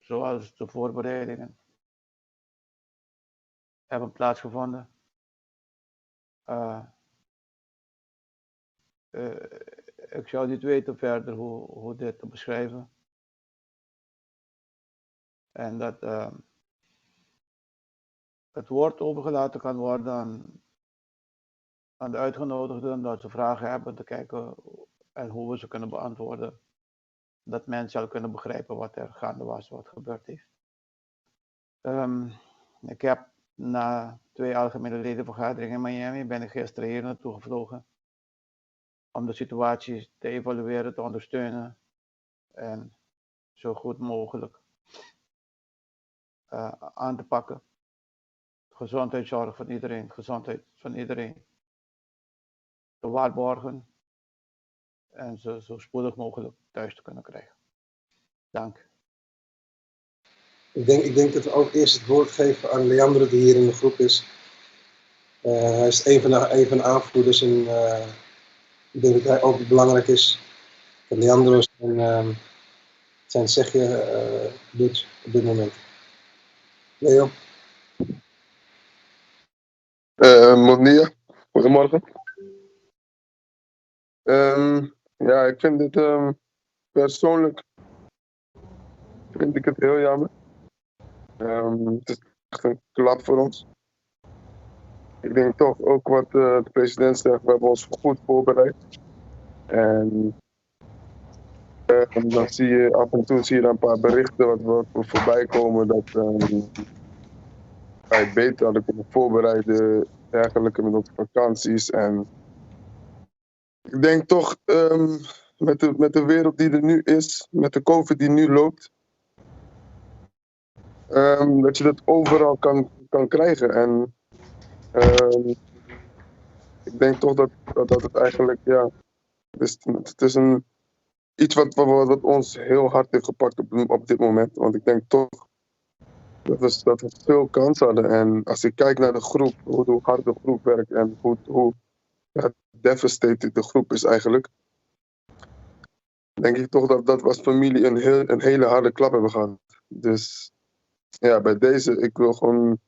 Zoals de voorbereidingen hebben plaatsgevonden. Ik zou niet weten verder hoe dit te beschrijven. En dat het woord overgelaten kan worden aan de uitgenodigden, dat ze vragen hebben te kijken en hoe we ze kunnen beantwoorden. Dat men zal kunnen begrijpen wat er gaande was, wat gebeurd heeft. Ik heb na twee algemene ledenvergaderingen in Miami, ben ik gisteren hier naartoe gevlogen om de situatie te evalueren, te ondersteunen en zo goed mogelijk aan te pakken. Gezondheidszorg van iedereen, gezondheid van iedereen te waarborgen en ze zo spoedig mogelijk thuis te kunnen krijgen. Dank. Ik denk dat we ook eerst het woord geven aan Leandro, die hier in de groep is. Hij is een van de aanvoerders en ik denk dat hij ook belangrijk is dat Leandro zijn zegje doet op dit moment. Leo? Bon dia, goedemorgen. Ja, ik vind het persoonlijk vind ik het heel jammer. Het is echt een klap voor ons. Ik denk toch ook wat de president zegt, we hebben ons goed voorbereid. En dan zie je af en toe zie je dan een paar berichten wat voorbij komen dat wij het beter hadden kunnen voorbereiden, dergelijke met onze vakanties. En ik denk toch met de wereld die er nu is, met de COVID die nu loopt, dat je dat overal kan krijgen. En ik denk toch dat het eigenlijk, ja, het is iets wat ons heel hard heeft gepakt op dit moment. Want ik denk toch dat we veel kans hadden. En als ik kijk naar de groep, hoe hard de groep werkt en hoe, ja, devastated de groep is eigenlijk, denk ik toch dat we als familie een hele harde klap hebben gehad. Dus ja, bij deze, ik wil gewoon.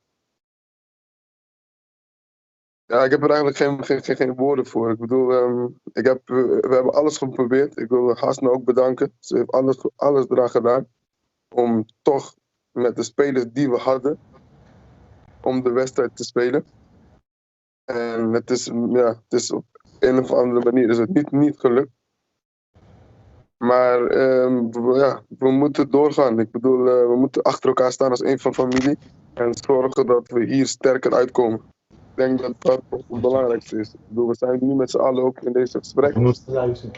Ja, ik heb er eigenlijk geen woorden voor. Ik bedoel, we hebben alles geprobeerd. Ik wil Hasna ook bedanken. Ze heeft alles eraan gedaan om toch met de spelers die we hadden, om de wedstrijd te spelen. En ja, het is op een of andere manier is het niet gelukt. Maar ja, we moeten doorgaan. Ik bedoel, we moeten achter elkaar staan als een van familie. En zorgen dat we hier sterker uitkomen. Ik denk dat dat het belangrijkste is. Ik bedoel, we zijn nu met z'n allen ook in deze gesprek. We moeten luisteren.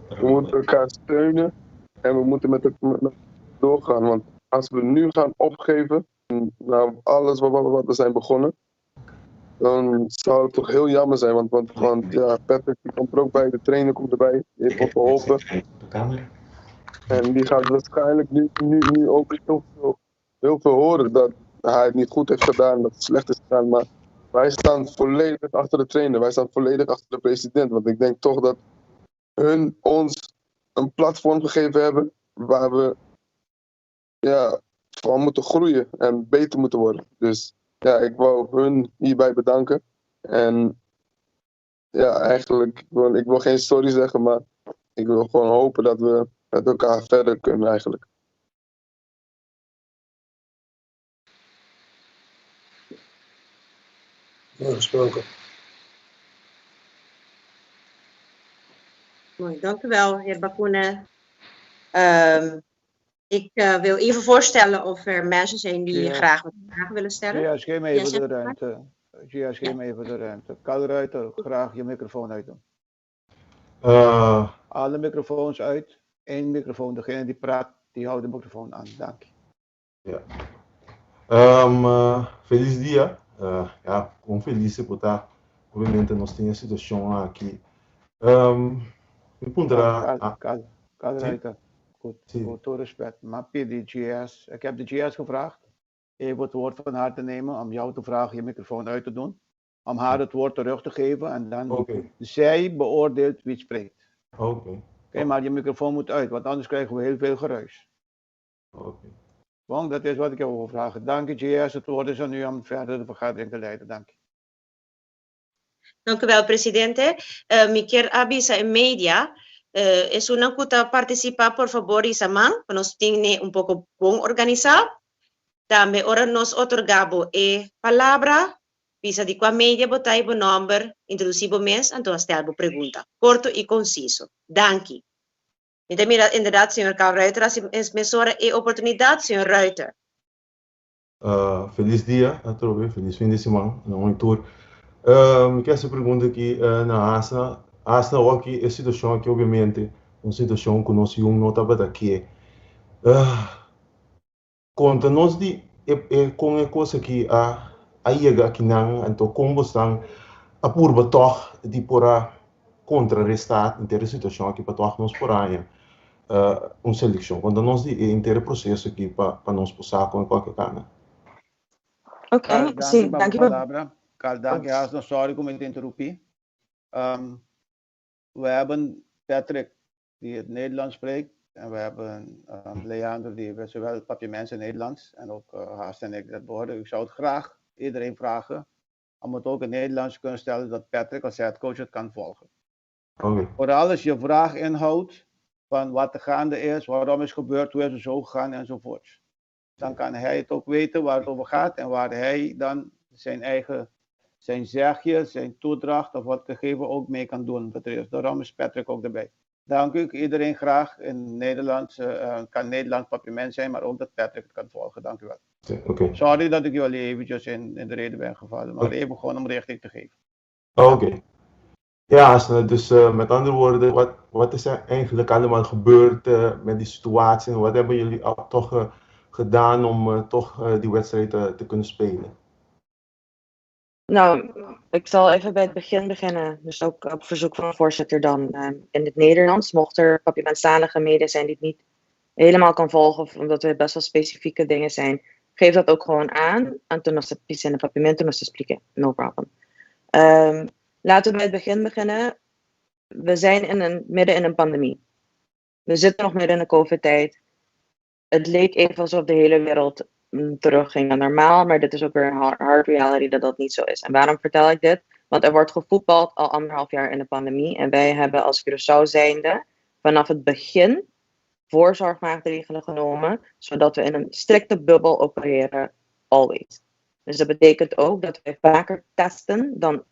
We moeten elkaar steunen en we moeten met doorgaan. Want als we nu gaan opgeven, na alles wat we zijn begonnen, dan zou het toch heel jammer zijn. Want ja, Patrick die komt er ook bij, de trainer komt erbij, die heeft ons geholpen. De camera. En die gaat waarschijnlijk nu ook heel veel, heel veel horen dat hij het niet goed heeft gedaan, dat het slecht is gedaan. Maar wij staan volledig achter de trainer, wij staan volledig achter de president. Want ik denk toch dat hun ons een platform gegeven hebben waar we, ja, van moeten groeien en beter moeten worden. Dus ja, ik wou hun hierbij bedanken. En ja, eigenlijk, ik wil geen sorry zeggen, maar ik wil gewoon hopen dat we met elkaar verder kunnen eigenlijk. Mooi gesproken. Mooi, dank u wel, heer Bakune. Ik wil even voorstellen of er mensen zijn die graag wat vragen willen stellen. Ja, geef me even zeg de maar. Ruimte. GS, geef me even de ruimte. Karl Ruiter, graag je microfoon uit doen. Alle microfoons uit. Eén microfoon. Degene die praat, die houdt de microfoon aan. Dank je. Ja. Felis dia. Ja, kon felis por ta. Obviamente nos tin e situashon aki. Mi puntra. Karl, Karl, Karl Si. Ruiter. Goed, Si. goed, door respect. Maar pidi GS, ik heb de GS gevraagd even het woord van haar te nemen om jou te vragen je microfoon uit te doen. Om haar het woord terug te geven en dan zij beoordeelt wie spreekt. Oké. Oké, maar je microfoon moet uit, want anders krijgen we heel veel geruis. Oké. Bon, dat is wat ik jou wil vragen. Dank u, JS. Het woord is aan u om verder de vergadering te leiden. Dank u. Dank u wel, presidente. Mi kier a bisa e media, esunnan ku ta partisipá, por fabor hisa man, pa nos tin un poko bon organisá. Tambe ora nos otorgá bo e palabra, bisa di kua media bo ta i bo nòmber, introdusí bo mes, anto a stel bo pregunta. Korto i konsiso. Danki. Mi ta mira inderdaad señor Carl Ruiter a hasi mesora e oportunidat. Señor Ruiter. Felis dia atrobe, felis fin di siman na un i tur. Mi ke hasi pregunta aki na Asna. Asna, awor ki e situashon aki obviamente un situashon ku nos yun no tabata ke. Konta nos di e kon e kos aki a a yega akinan, anto kon bosnan a purba tòg di por a kontrarestá henter e situashon aki pa tòg nos por haña un selekshon. Konta nos di e henter e proseso aki pa pa nos por sa kon e kòke kana. Ok, Carl, danki sí, pa bo danki pa. palabra. Carl, danki Hasno, sorry ku mi ta interupí. We hebben Patrick die het Nederlands spreekt en we hebben Leandro die zowel Papiaments en Nederlands en ook Haast en ik dat behoren. Ik zou het graag iedereen vragen om het ook in Nederlands te kunnen stellen dat Patrick als headcoach het kan volgen. Vooral als je vraag inhoudt van wat er gaande is, waarom is gebeurd, hoe is het zo gegaan enzovoort. Dan kan hij het ook weten waar het over gaat en waar hij dan zijn eigen, zijn zegje, zijn toedracht of wat gegeven ook mee kan doen. Daarom is Patrick ook erbij. Dank u. Iedereen graag in Nederland, kan Nederlands Papiaments zijn, maar ook dat Patrick het kan volgen. Dank u wel. Sorry dat ik jullie eventjes in de rede ben gevallen, maar even gewoon om richting te geven. Oké. Ja, Asna, dus met andere woorden, wat is er eigenlijk allemaal gebeurd met die situatie en wat hebben jullie al toch gedaan om toch die wedstrijd te kunnen spelen? Nou, ik zal even bij het begin beginnen. Dus ook op verzoek van de voorzitter dan in het Nederlands. Mocht er Papiamentstalige media zijn die het niet helemaal kan volgen, of omdat er best wel specifieke dingen zijn, geef dat ook gewoon aan. En toen was het in de Papiamento, nos expliquen. No problem. Laten we bij het begin beginnen. We zijn midden in een pandemie. We zitten nog midden in de COVID-tijd. Het leek even alsof de hele wereld terugging naar normaal, maar dit is ook weer een hard reality dat dat niet zo is. En waarom vertel ik dit? Want er wordt gevoetbald al anderhalf jaar in de pandemie en wij hebben als Curaçao zijnde vanaf het begin voorzorgmaatregelen genomen, zodat we in een strikte bubbel opereren, always. Dus dat betekent ook dat wij vaker testen dan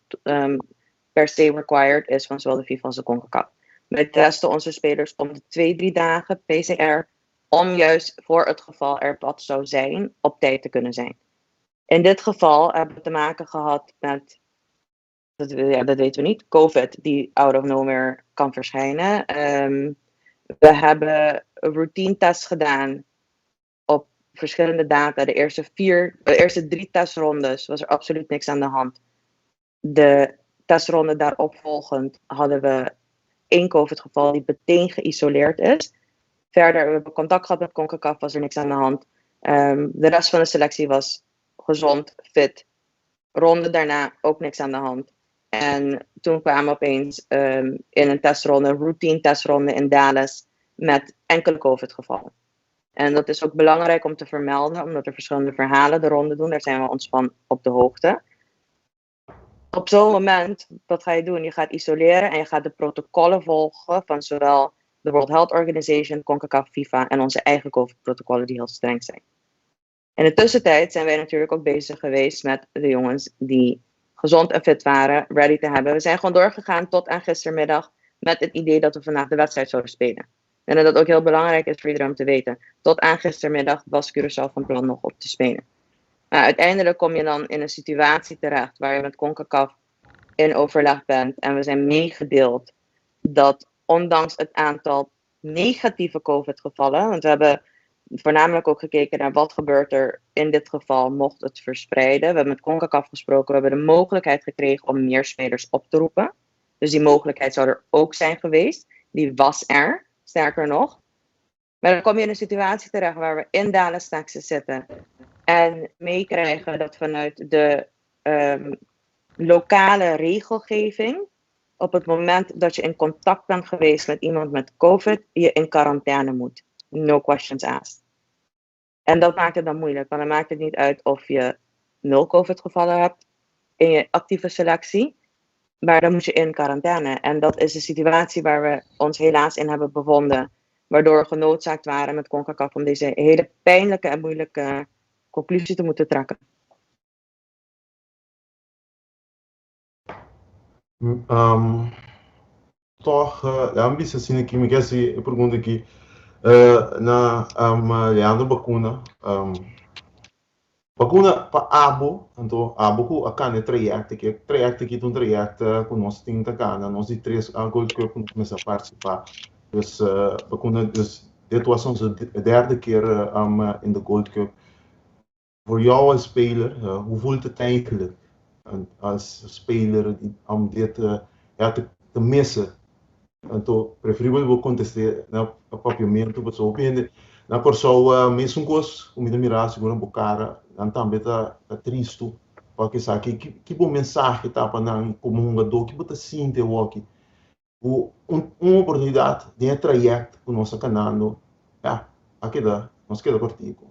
per se required is van zowel de FIFA als de CONCACAF. Wij testen onze spelers om de 2, 3 dagen PCR, om juist voor het geval er wat zou zijn, op tijd te kunnen zijn. In dit geval hebben we te maken gehad met, dat, ja, dat weten we niet, COVID die out of nowhere kan verschijnen. We hebben een routine test gedaan op verschillende data. De eerste vier, de eerste drie testrondes was er absoluut niks aan de hand. De testronde daarop volgend hadden we één COVID-geval die meteen geïsoleerd is. Verder, we hebben contact gehad met CONCACAF, was er niks aan de hand. De rest van de selectie was gezond, fit. Ronde daarna ook niks aan de hand. En toen kwamen we opeens in een testronde, een routine testronde in Dallas, met enkele COVID-gevallen. En dat is ook belangrijk om te vermelden, omdat er verschillende verhalen de ronde doen. Daar zijn we ons van op de hoogte. Op zo'n moment, wat ga je doen? Je gaat isoleren en je gaat de protocollen volgen van zowel de World Health Organization, CONCACAF, FIFA en onze eigen COVID-protocollen die heel streng zijn. In de tussentijd zijn wij natuurlijk ook bezig geweest met de jongens die gezond en fit waren, ready te hebben. We zijn gewoon doorgegaan tot aan gistermiddag met het idee dat we vandaag de wedstrijd zouden spelen. En dat dat ook heel belangrijk is voor iedereen om te weten. Tot aan gistermiddag was Curaçao van plan nog op te spelen. Maar uiteindelijk kom je dan in een situatie terecht waar je met CONCACAF in overleg bent. En we zijn meegedeeld dat ondanks het aantal negatieve COVID-gevallen, want we hebben voornamelijk ook gekeken naar wat gebeurt er in dit geval mocht het verspreiden. We hebben met CONCACAF gesproken, we hebben de mogelijkheid gekregen om meer spelers op te roepen. Dus die mogelijkheid zou er ook zijn geweest. Die was er, sterker nog. Maar dan kom je in een situatie terecht waar we in Dallas, Texas zitten. En meekrijgen dat vanuit de lokale regelgeving, op het moment dat je in contact bent geweest met iemand met COVID, je in quarantaine moet. No questions asked. En dat maakt het dan moeilijk, want dan maakt het niet uit of je nul COVID-gevallen hebt in je actieve selectie, maar dan moet je in quarantaine. En dat is de situatie waar we ons helaas in hebben bevonden, waardoor we genoodzaakt waren met CONCACAF om deze hele pijnlijke en moeilijke conclusie te moeten trekken. Um, toch, uh, eh, bisa asina aki, mi ke hasi e pregunta aki uh, na um, Leandro Bacuna. Um, Bacuna pa abo, anto abo ku a kana e trayekto aki. E trayekto aki ta un trayekto ku nos tin ta kana, nos di tres a Gold Cup ku nos mester partisipá. Dus Bacuna, dus dit was onze derde keer um, in de Gold Cup. Voor jou als speler, hoe voelt het eigenlijk als speler om dit ja, te missen? Anto, preferibel bo contesté na papiamento, pasobra hopi hende na Kòrsou mesun kos ku mi ta mira sigur na bo kara, nan tambe ta tristu pa esaki. Ki bo mensahe ta pa nan komo hungadó? Ki bo ta sinti awoki ku un oportunidat den e trayèkt ku nos ta kanando, ya, a keda, nos keda kòrtiku?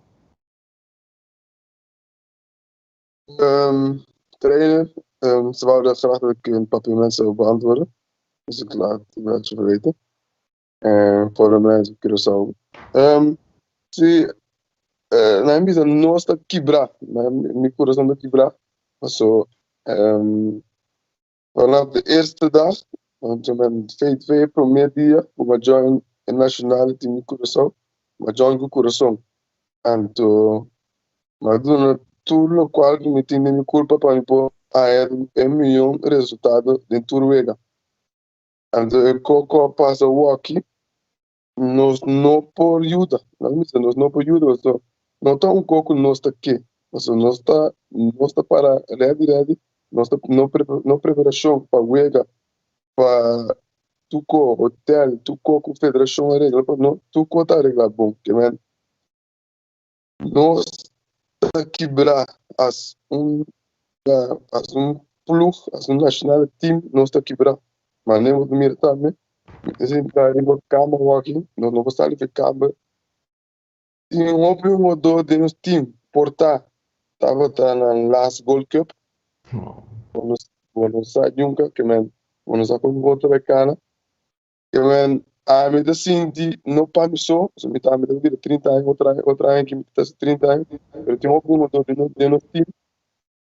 Um, trainer, um, ze wouden graag dat ik in Papiamento zou beantwoorden. Dus ik laat het mensen even weten. En voor de mensen Curaçao. Um, si, uh, na bisa nos ta kibra. Na mi corazón ta kibra. So, um, vanaf de eerste dag, want ik ben V2 primer dia, ku m'a join e nationale team di Curaçao, m'a join ku kurason. Anto m'a duna tur lokual ku mi tin den mi kurpa pa mi por haña e mion resultado den tur wega. Anto e koko a pasa woki, nos no por yuda. Nan bisa nos no por yuda pasobra no ta un kos ku nos ta ke. Pasobra nos ta nos ta para ready ready, nos ta no no preparashon pa wega pa tur ko hotel, tur ko ku federashon a regla pa no, tur ko ta regla bon. Ke men nos ta kibra as un as un ploeg, as un nationale team, nos ta kibra. Ma ne bo ta mira tambe, mi ta sinta riba kama waki, nos no por sali for kamer. Tin hopi hugador den nos team por ta tabata na last Gold Cup. Bo no, bo no sa nunca, ke men, bo no sa kon bo ta bai kana. Ke men, ami ta sinti no pa mi so, so mi tambe ta bira 30 aña, otro aña, otro aña ki mi ta hasi 30 aña, pero tin hopi hugador den nos, den nos team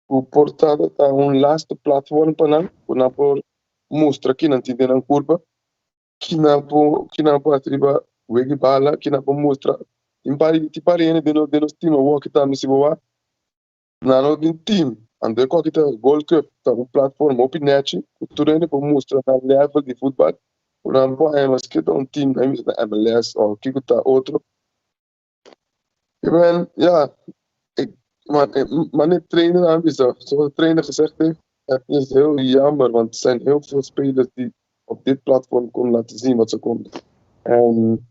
ku por tabata un laatste platform pa nan, ku nan por mustra ki nan tin den nan kurpa, ki nan por, ki nan por hasi riba wega di bala, ki nan por mustra. Tin pari, tin pari hende den nos, den nos team awor ki tambe si bo wak, nan no tin team, anto e koki ta Gold Cup, ta un platform hopi nechi ku tur hende por mustra nan level di futbal, ku nan por haña maske ta un team, nan bisa ta MLS òf kiko ta otro. Ik ben, ja, ik, maar, maar de trainer aan bisa, zoals de trainer gezegd heeft, het is heel jammer, want er zijn heel veel spelers die op dit platform konden laten zien wat ze konden. En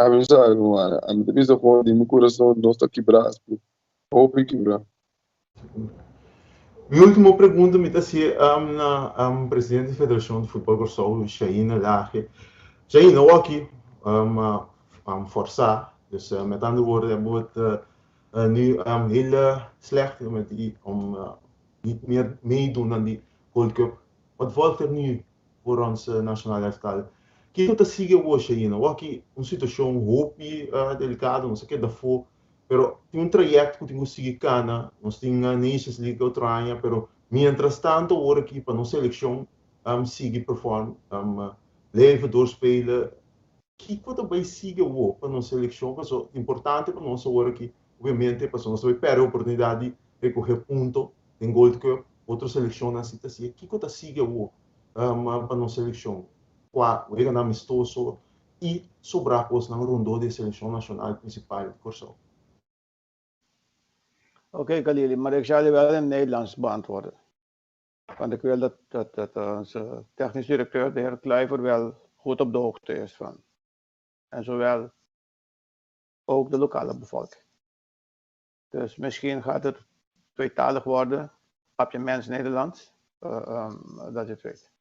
a bisa, maar a mi bisa gewoon di mi corazón nos ta kibrá, hopi kibrá. Mi último pregunta mi ta hasi um, na um, presidente di Federacion di Futbol Kòrsou, Shaina Lage. Shaina, awor um, um, forsa, dus uh, met andere woorden, hebben we het uh, uh, nu um, heel uh, slecht met die, om uh, niet meer meedoen aan die Gold Cup. Wat volgt er nu voor ons uh, nationale elftal? Kiko ta sigui awor, Shaina? Awor un situacion hopi uh, delicado, nos a keda afó. Pero tin un trayecto cu tin cu sigui cana, nos tin Nations League otro aña, pero mientras tanto awor aki pa nos seleccion sigui perform, blijven doorspelen, kico ta bay sigui awor pa nos seleccion? Pasobra importante pa nos awor aki, obviamente, pasobra nos ta bay perde oportunidad di recoge punto den Gold Cup, otro seleccionnan si ta sigui, kico ta sigui awor pa nos seleccion? Cua weganan amistoso i sobrá kosnan rondó di e selekshon nashonal prinsipal di Kòrsou. Oké Khalili, maar ik zal je wel in het Nederlands beantwoorden. Want ik wil dat, dat, dat onze technisch directeur, de heer Kluiver, wel goed op de hoogte is van. En zowel ook de lokale bevolking. Dus misschien gaat het tweetalig worden, Papiaments Nederlands, uh, um, dat je het weet.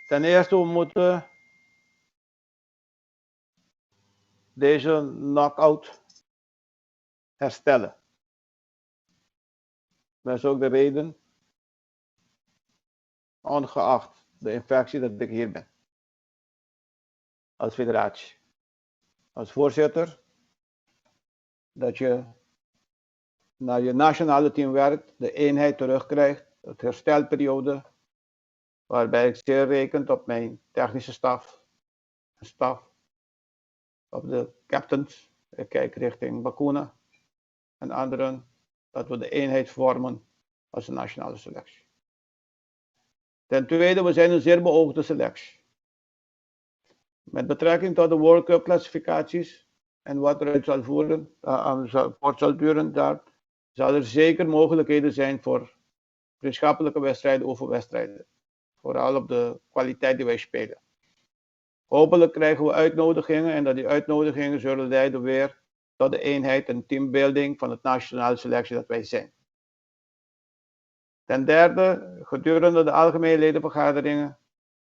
Ten eerste, we moeten Deze knock-out herstellen. Dat is ook de reden, ongeacht de infectie, dat ik hier ben. Als federatie. Als voorzitter, dat je naar je nationale team werkt, de eenheid terugkrijgt, het herstelperiode, waarbij ik zeer rekent op mijn technische staf, staf, op de captains. Ik kijk richting Bakuna en anderen, dat we de eenheid vormen als een nationale selectie. Ten tweede, we zijn een zeer beoogde selectie. Met betrekking tot de World Cup klassificaties en wat eruit zal voeren, voort zal duren, daar zal er zeker mogelijkheden zijn voor vriendschappelijke wedstrijden, oefenwedstrijden. Vooral op de kwaliteit die wij spelen. Hopelijk krijgen we uitnodigingen en dat die uitnodigingen zullen leiden weer tot de eenheid en teambuilding van het nationale selectie dat wij zijn. Ten derde, gedurende de algemene ledenvergaderingen,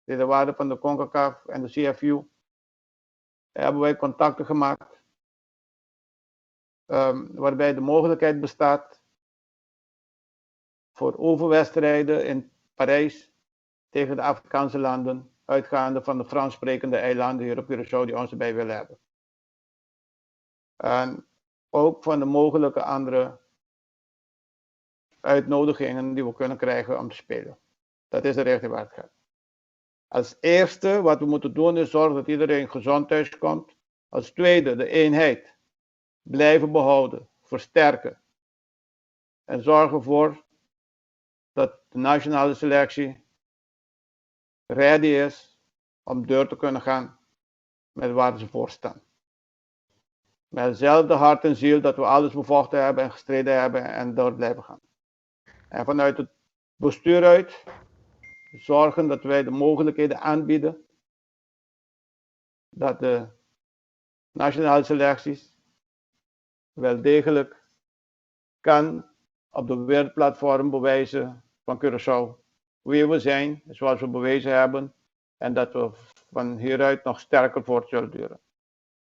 die de waarde van de CONCACAF en de CFU, hebben wij contacten gemaakt, waarbij de mogelijkheid bestaat voor oefenwedstrijden in Parijs tegen de Afrikaanse landen, uitgaande van de Frans sprekende eilanden hier op Curaçao die ons erbij willen hebben. En ook van de mogelijke andere uitnodigingen die we kunnen krijgen om te spelen. Dat is de richting waar het gaat. Als eerste wat we moeten doen is zorgen dat iedereen gezond thuis komt. Als tweede de eenheid blijven behouden, versterken. En zorgen ervoor dat de nationale selectie ready is om door te kunnen gaan met waar ze voor staan. Met hetzelfde hart en ziel dat we alles bevochten hebben en gestreden hebben en door blijven gaan. En vanuit het bestuur uit zorgen dat wij de mogelijkheden aanbieden dat de nationale selecties wel degelijk kan op de wereldplatform bewijzen van Curaçao wie we zijn, zoals we bewezen hebben, en dat we van hieruit nog sterker voort zullen duren.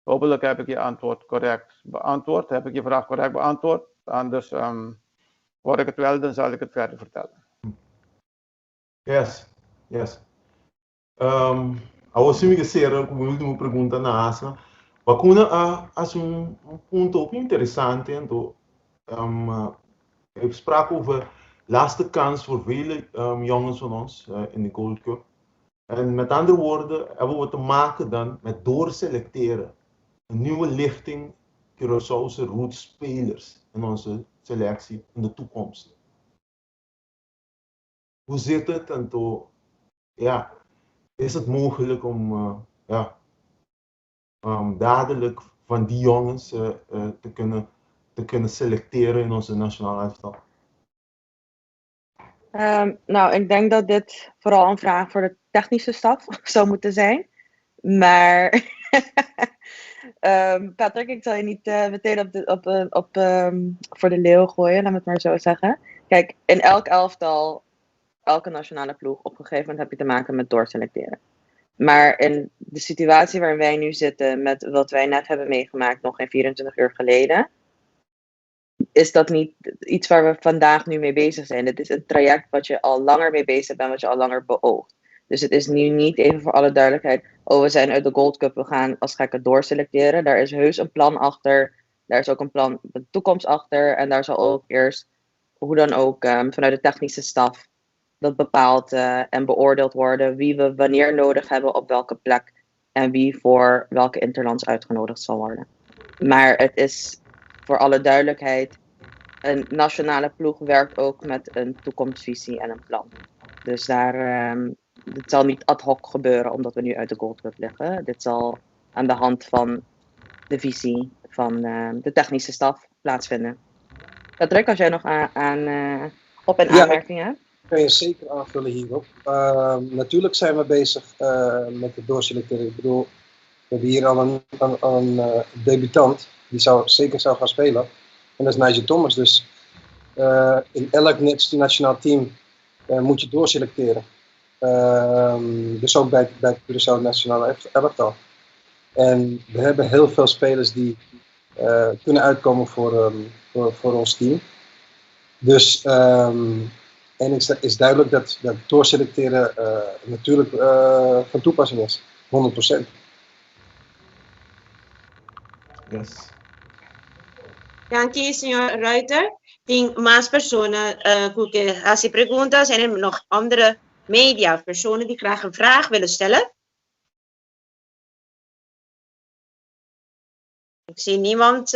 Hopelijk heb ik je antwoord correct beantwoord. Heb ik je vraag correct beantwoord? Anders hoor ik het wel, dan zal ik het verder vertellen. Yes. Awor si mi ke sera ku mi último pregunta na Asma. Bakuna a hasi un punto hopi interesante anto ik sprak over laatste kans voor vele jongens van ons in de Gold Cup. En met andere woorden hebben we te maken dan met doorselecteren. Een nieuwe lichting Curaçaose roots-spelers in onze selectie in de toekomst. Hoe zit het? En to, ja, is het mogelijk om ja, dadelijk van die jongens te kunnen selecteren in onze nationale elftal? Nou, ik denk dat dit vooral een vraag voor de technische staf zou moeten zijn. Maar Patrick, ik zal je niet meteen op de, op, op, voor de leeuw gooien, laat me het maar zo zeggen. Kijk, in elk elftal, elke nationale ploeg, op een gegeven moment heb je te maken met doorselecteren. Maar in de situatie waarin wij nu zitten, met wat wij net hebben meegemaakt, nog geen 24 uur geleden, is dat niet iets waar we vandaag nu mee bezig zijn. Het is een traject wat je al langer mee bezig bent, wat je al langer beoogt. Dus het is nu niet, even voor alle duidelijkheid, oh, we zijn uit de Gold Cup, we gaan als gekken doorselecteren. Daar is heus een plan achter. Daar is ook een plan de toekomst achter. En daar zal ook eerst, hoe dan ook, vanuit de technische staf dat bepaald en beoordeeld worden wie we wanneer nodig hebben op welke plek en wie voor welke interlands uitgenodigd zal worden. Maar het is voor alle duidelijkheid, een nationale ploeg werkt ook met een toekomstvisie en een plan. Dus daar, dit zal niet ad hoc gebeuren omdat we nu uit de Gold Cup liggen. Dit zal aan de hand van de visie van de technische staf plaatsvinden. Patrick, als jij nog aan op- en aanmerkingen hebt? Kan je zeker aanvullen hierop. Natuurlijk zijn we bezig met het doorselecteren. Ik bedoel, we hebben hier al een debutant die zeker zou gaan spelen. En dat is Nigel Thomas. Dus in elk nationaal team moet je doorselecteren. Dus ook bij het Curaçao nationale elftal. En we hebben heel veel spelers die kunnen uitkomen voor ons team. Dus en is duidelijk dat doorselecteren natuurlijk van toepassing is. 100%. Yes. Danki, señor Ruiter. Tin mas persona ku ke hasi pregunta? Zijn er nog andere media, personen die graag een vraag willen stellen? Ik zie niemand.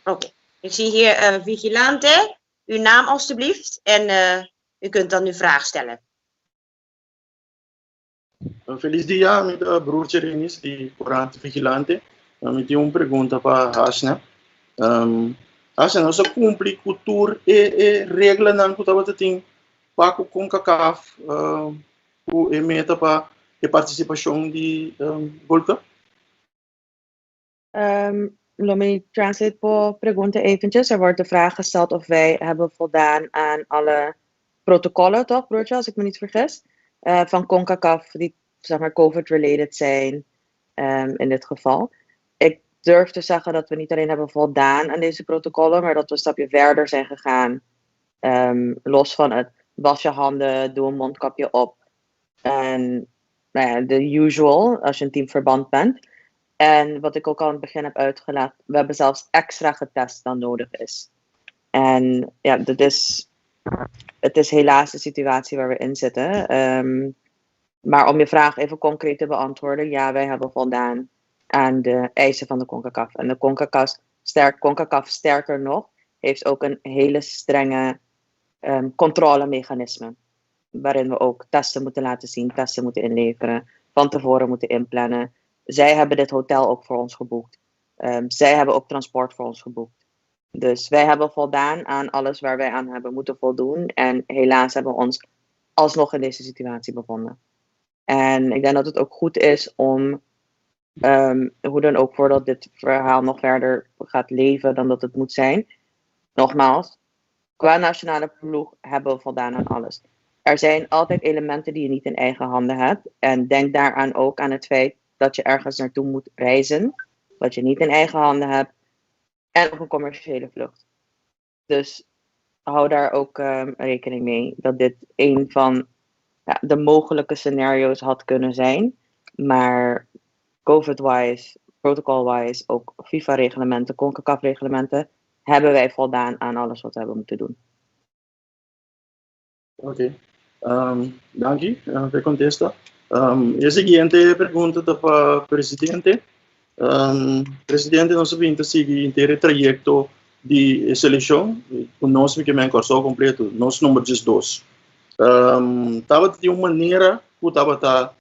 Oké, ik zie hier Vigilante. Uw naam alstublieft en u kunt dan uw vraag stellen. Felis dia, mi ta Broertje Renis di Corant Vigilante. Mi tin un pregunta pa Hasna. Hasna, nos a kumpli ku tur e reglanan ku tabata tin pa ku CONCACAF ku e meta pa e partisipashon di Gold Cup? Let me translate por pregunta eventjes. Er wordt de vraag gesteld of wij hebben voldaan aan alle protocollen, toch, broertje, als ik me niet vergis? Van CONCACAF, die zeg maar COVID-related zijn in dit geval. Ik durf te zeggen dat we niet alleen hebben voldaan aan deze protocollen, maar dat we een stapje verder zijn gegaan. Los van het was je handen, doe een mondkapje op. En nou ja, de usual als je een teamverband bent. En wat ik ook al in het begin heb uitgelegd, we hebben zelfs extra getest dan nodig is. En ja, het is helaas de situatie waar we in zitten. Maar om je vraag even concreet te beantwoorden, ja, wij hebben voldaan aan de eisen van de CONCACAF. En de CONCACAF, sterker nog, heeft ook een hele strenge controlemechanisme. Waarin we ook testen moeten laten zien, testen moeten inleveren, van tevoren moeten inplannen. Zij hebben dit hotel ook voor ons geboekt. Zij hebben ook transport voor ons geboekt. Dus wij hebben voldaan aan alles waar wij aan hebben moeten voldoen. En helaas hebben we ons alsnog in deze situatie bevonden. En ik denk dat het ook goed is om, hoe dan ook, voordat dit verhaal nog verder gaat leven dan dat het moet zijn. Nogmaals, qua nationale ploeg hebben we voldaan aan alles. Er zijn altijd elementen die je niet in eigen handen hebt. En denk daaraan ook aan het feit dat je ergens naartoe moet reizen, wat je niet in eigen handen hebt, en op een commerciële vlucht. Dus hou daar ook rekening mee dat dit een van, ja, de mogelijke scenario's had kunnen zijn. Maar COVID-wise, protocol-wise, ook FIFA-reglementen, CONCACAF-reglementen, hebben wij voldaan aan alles wat we hebben moeten doen. Oké, danki pa e kontesta. E siguiente pregunta ta pa presidente. Presidente, nos a bin ta sigui henter e trayekto di e selekshon, ku nos mi ke men Kòrsou kompleto, nos number 12. Tabata tin un manera ku tabata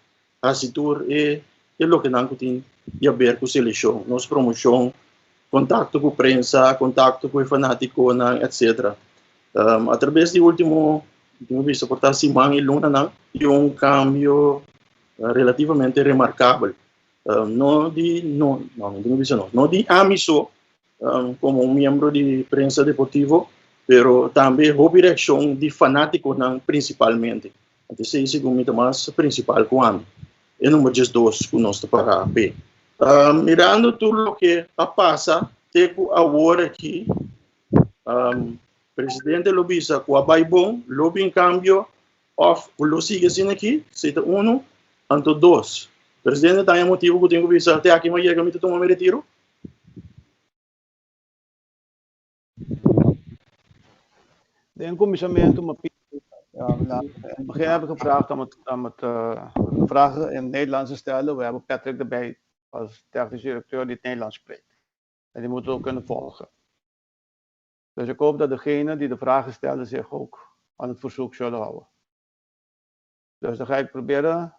hasi tur e e lokenan ku tin di haber ku selekshon, nos promoshon, kontakto ku prensa, kontakto ku e fanatikonan, etcetera. Atrabes di ultimo, mi bisa por ta siman i lunanan, tin un kambio relativamente remarkabel. No di no, no, mi tin bisa no, no di ami so komo un miembro di prensa deportivo, pero tambe hopi reakshon di fanatikonan prinsipalmente. Anto esei segun mi ta mas prinsipal ku ami. E number 12 ku nos ta para p'e. Mirando tur loke a pasa te ku awor aki, presidente lo bisa ku a bai bon, lo bin kambio òf ku lo sigui asina aki, esei ta unu. Anto dos, presidente ta haña motibu ku tin ku bisa te aki mi a yega mi ta tuma mi retiro? Den kuminsamentu mi pidi, in het begin heb ik gevraagd om het de vragen in het Nederlands te stellen. We hebben Patrick erbij als technisch directeur die het Nederlands spreekt. En die moeten ook kunnen volgen. Dus ik hoop dat degene die de vragen stellen zich ook aan het verzoek zullen houden. Dus dan ga ik proberen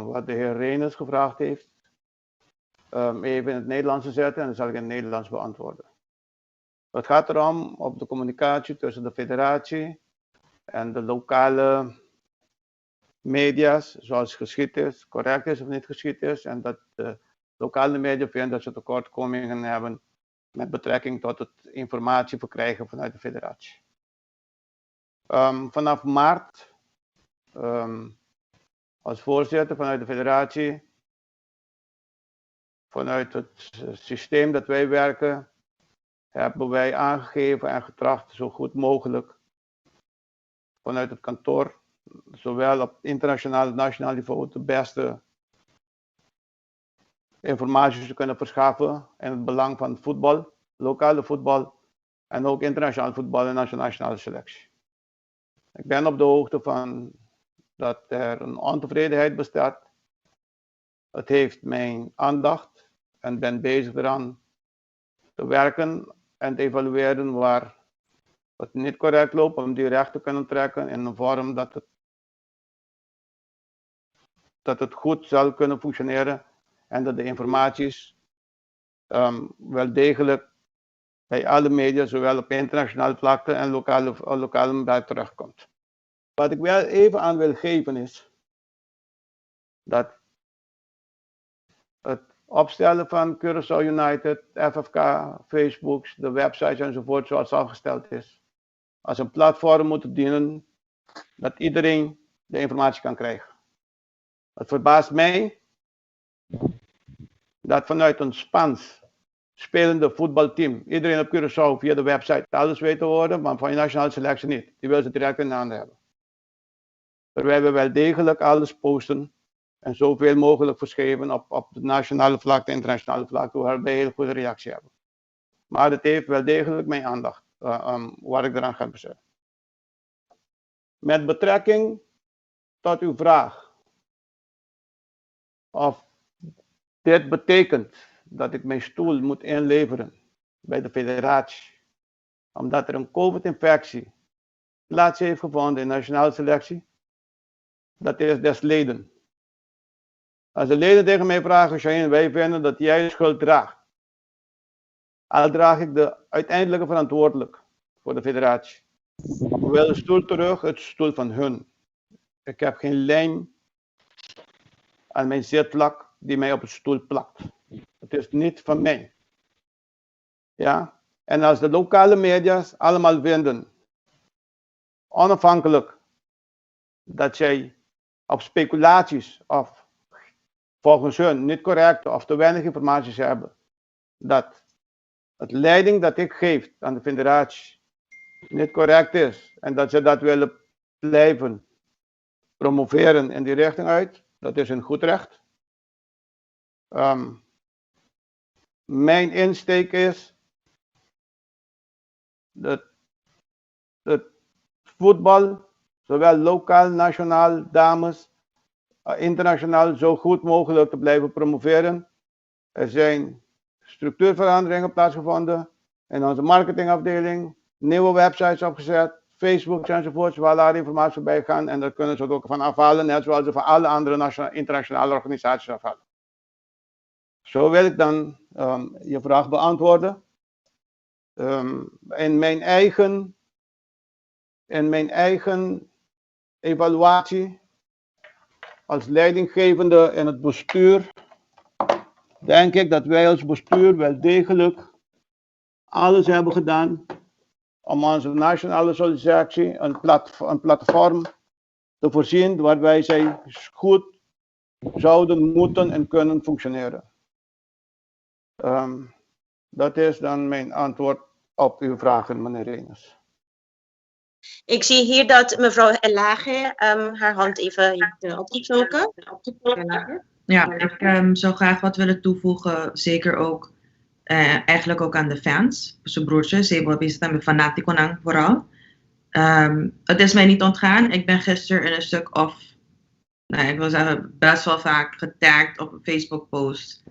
wat de heer Renes gevraagd heeft, even in het Nederlands te zetten en dan zal ik in het Nederlands beantwoorden. Het gaat erom op de communicatie tussen de federatie en de lokale media's, zoals geschied is, correct is of niet geschied is, en dat de lokale media vinden dat ze tekortkomingen hebben met betrekking tot het informatie verkrijgen vanuit de federatie. Vanaf maart Als voorzitter vanuit de federatie, vanuit het systeem dat wij werken, hebben wij aangegeven en getracht zo goed mogelijk vanuit het kantoor, zowel op internationaal als nationaal niveau, de beste informatie te kunnen verschaffen in het belang van voetbal, lokale voetbal en ook internationaal voetbal en nationale selectie. Ik ben op de hoogte van dat er een ontevredenheid bestaat. Het heeft mijn aandacht en ben bezig eraan te werken en te evalueren waar het niet correct loopt, om die recht te kunnen trekken in een vorm dat het goed zal kunnen functioneren en dat de informaties wel degelijk bij alle media, zowel op internationale vlakte en lokale bij terechtkomt. Wat ik wel even aan wil geven is dat het opstellen van Curaçao United, FFK, Facebook, de websites enzovoort zoals afgesteld is, als een platform moet dienen dat iedereen de informatie kan krijgen. Het verbaast mij dat vanuit een Spaans spelende voetbalteam iedereen op Curaçao via de website alles weet te worden, maar van je nationale selectie niet. Die wil ze direct in de handen hebben. Terwijl we wel degelijk alles posten en zoveel mogelijk verschrijven op de nationale vlakte, internationale vlakte, waar wij een heel goede reactie hebben. Maar het heeft wel degelijk mijn aandacht, waar ik eraan ga besteden. Met betrekking tot uw vraag of dit betekent dat ik mijn stoel moet inleveren bij de federatie, omdat er een COVID-infectie plaats heeft gevonden in de nationale selectie, dat is des leden. Als de leden tegen mij vragen, Shaheen, wij vinden dat jij de schuld draagt. Al draag ik de uiteindelijke verantwoordelijk voor de federatie. We willen de stoel terug, het stoel van hun. Ik heb geen lijm aan mijn zitvlak die mij op het stoel plakt. Het is niet van mij. Ja? En als de lokale media's allemaal vinden, onafhankelijk dat zij op speculaties of volgens hun niet correcte of te weinig informatie hebben, dat het leiding dat ik geef aan de federatie niet correct is en dat ze dat willen blijven promoveren in die richting uit, dat is een goed recht. Mijn insteek is dat het voetbal, zowel lokaal, nationaal, dames, internationaal, zo goed mogelijk te blijven promoveren. Er zijn structuurveranderingen plaatsgevonden in onze marketingafdeling, nieuwe websites opgezet, Facebook enzovoorts, waar daar informatie bij gaan en daar kunnen ze het ook van afhalen, net zoals ze van alle andere nationale, internationale organisaties afhalen. Zo wil ik dan je vraag beantwoorden. In mijn eigen evaluatie als leidinggevende in het bestuur, denk ik dat wij als bestuur wel degelijk alles hebben gedaan om onze nationale selectie een platform te voorzien waarbij zij goed zouden moeten en kunnen functioneren. Dat is dan mijn antwoord op uw vragen, meneer Renes. Ik zie hier dat mevrouw Elage haar hand even heeft opgestoken. Ja, ik zou graag wat willen toevoegen, zeker ook eigenlijk ook aan de fans. Zijn broertje, Sebo met fanátikonan vooral. Het is mij niet ontgaan. Ik ben gisteren in een stuk of, nou, ik wil zeggen, best wel vaak getagd op een Facebook post.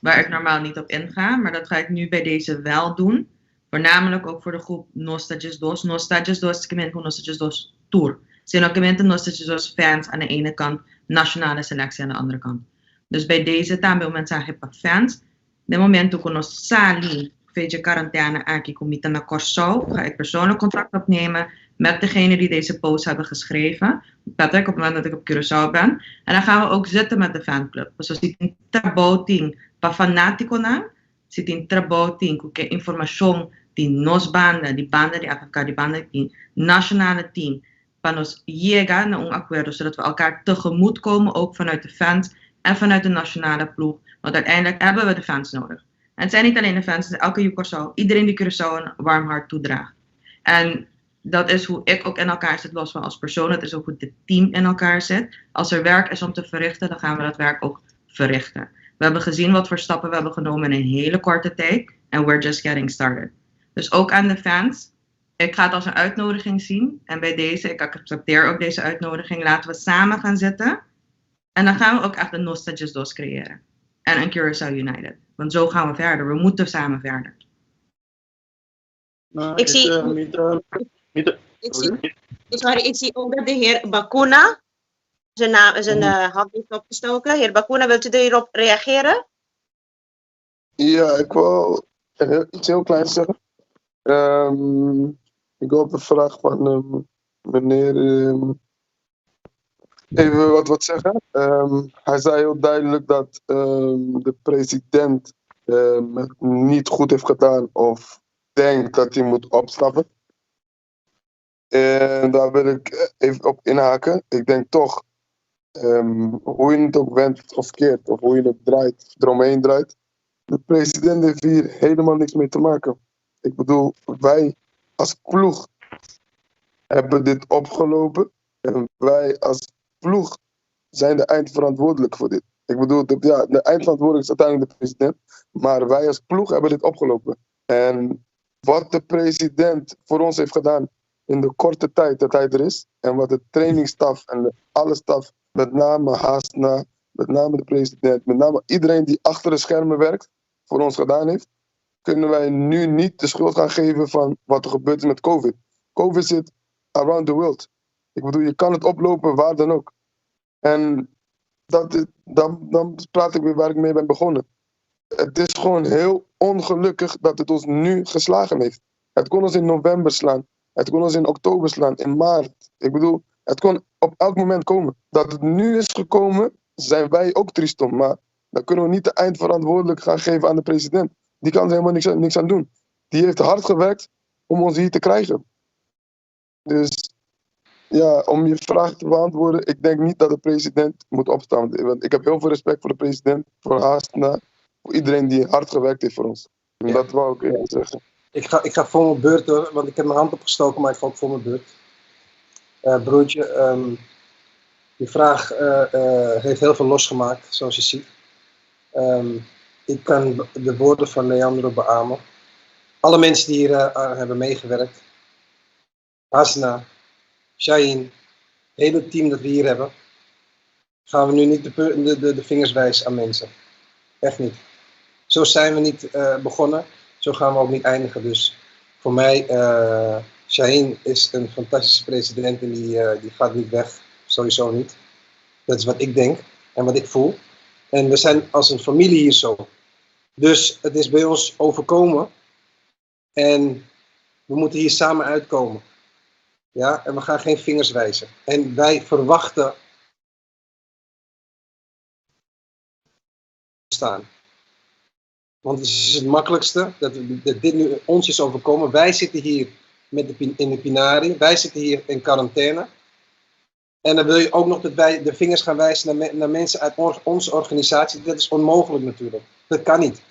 Waar ik normaal niet op inga, maar dat ga ik nu bij deze wel doen. Voornamelijk ook voor de groep Nos Ta 12. Nos Ta 12, ku Nos Ta 12 tur. Sino kemente Nos Ta 12 fans aan de ene kant, nationale selectie aan de andere kant. Dus bij deze tambe un mensahe pa fans. Na momento ku nos sali for di quarantaine aki ku mi ta na Kòrsou, ga ik persoonlijk contact opnemen met degene die deze post hebben geschreven. Patrick, op het moment dat ik op Curaçao ben. En dan gaan we ook zitten met de fanclub. Dus si tin trabou tin pa fanátikonan, si tin trabou tin ku informashon di nos banda, di banda di FFK, di banda di nationale team. Pa nos yega na un akuerdo, zodat we elkaar tegemoet komen, ook vanuit de fans en vanuit de nationale ploeg. Want uiteindelijk hebben we de fans nodig. En het zijn niet alleen de fans, het is elke Yu Kòrsou, iedereen die Curaçao een warm hart toedraagt. En dat is hoe ik ook in elkaar zit, los van als persoon. Dat is ook hoe het team in elkaar zit. Als er werk is om te verrichten, dan gaan we dat werk ook verrichten. We hebben gezien wat voor stappen we hebben genomen in een hele korte tijd. En we're just getting started. Dus ook aan de fans. Ik ga het als een uitnodiging zien. En bij deze, ik accepteer ook deze uitnodiging. Laten we samen gaan zitten. En dan gaan we ook echt een Nos Ta Diesdos creëren. En een Curaçao United. Want zo gaan we verder. We moeten samen verder. Nou, Ik zie- ik Ik zie, sorry, ik zie ook dat de heer Bakuna zijn, naam, zijn hand heeft opgestoken. Heer Bakuna, wilt u hierop reageren? Ja, ik wil iets heel kleins zeggen. Ik wil op de vraag van meneer even wat zeggen. Hij zei heel duidelijk dat de president het niet goed heeft gedaan of denkt dat hij moet opstappen. En daar wil ik even op inhaken. Ik denk toch, hoe je het ook wendt of keert, of hoe je het draait, eromheen draait, de president heeft hier helemaal niks mee te maken. Ik bedoel, wij als ploeg hebben dit opgelopen. En wij als ploeg zijn de eindverantwoordelijk voor dit. Ik bedoel, ja, de eindverantwoordelijk is uiteindelijk de president. Maar wij als ploeg hebben dit opgelopen. En wat de president voor ons heeft gedaan in de korte tijd dat hij er is. En wat de trainingsstaf en alle staf, met name Hasna, met name de president, met name iedereen die achter de schermen werkt, voor ons gedaan heeft, kunnen wij nu niet de schuld gaan geven van wat er gebeurd is met COVID. COVID zit around the world. Ik bedoel, je kan het oplopen waar dan ook. En dan praat ik weer waar ik mee ben begonnen. Het is gewoon heel ongelukkig dat het ons nu geslagen heeft. Het kon ons in november slaan. Het kon ons in oktober slaan, in maart. Ik bedoel, het kon op elk moment komen. Dat het nu is gekomen, zijn wij ook triest om. Maar dan kunnen we niet de eindverantwoordelijk gaan geven aan de president. Die kan er helemaal niks aan doen. Die heeft hard gewerkt om ons hier te krijgen. Dus ja, om je vraag te beantwoorden, ik denk niet dat de president moet opstaan. Want ik heb heel veel respect voor de president, voor Hasna, voor iedereen die hard gewerkt heeft voor ons. En dat wou ik even zeggen. Ik ga voor mijn beurt hoor, want ik heb mijn hand opgestoken, maar ik ga ook voor mijn beurt. Broertje, je vraag heeft heel veel losgemaakt, zoals je ziet. Ik kan de woorden van Leandro beamen. Alle mensen die hier aan hebben meegewerkt. Hasna, Shaheen, het hele team dat we hier hebben. Gaan we nu niet de vingers wijzen aan mensen. Echt niet. Zo zijn we niet begonnen. Zo gaan we ook niet eindigen. Dus voor mij, Shaheen is een fantastische president en die gaat niet weg. Sowieso niet. Dat is wat ik denk en wat ik voel. En we zijn als een familie hier zo. Dus het is bij ons overkomen. En we moeten hier samen uitkomen. Ja, en we gaan geen vingers wijzen. En wij verwachten staan. Want het is het makkelijkste dat dit nu ons is overkomen. Wij zitten hier in de Pinari. Wij zitten hier in quarantaine. En dan wil je ook nog dat wij de vingers gaan wijzen naar mensen uit onze organisatie. Dat is onmogelijk natuurlijk. Dat kan niet.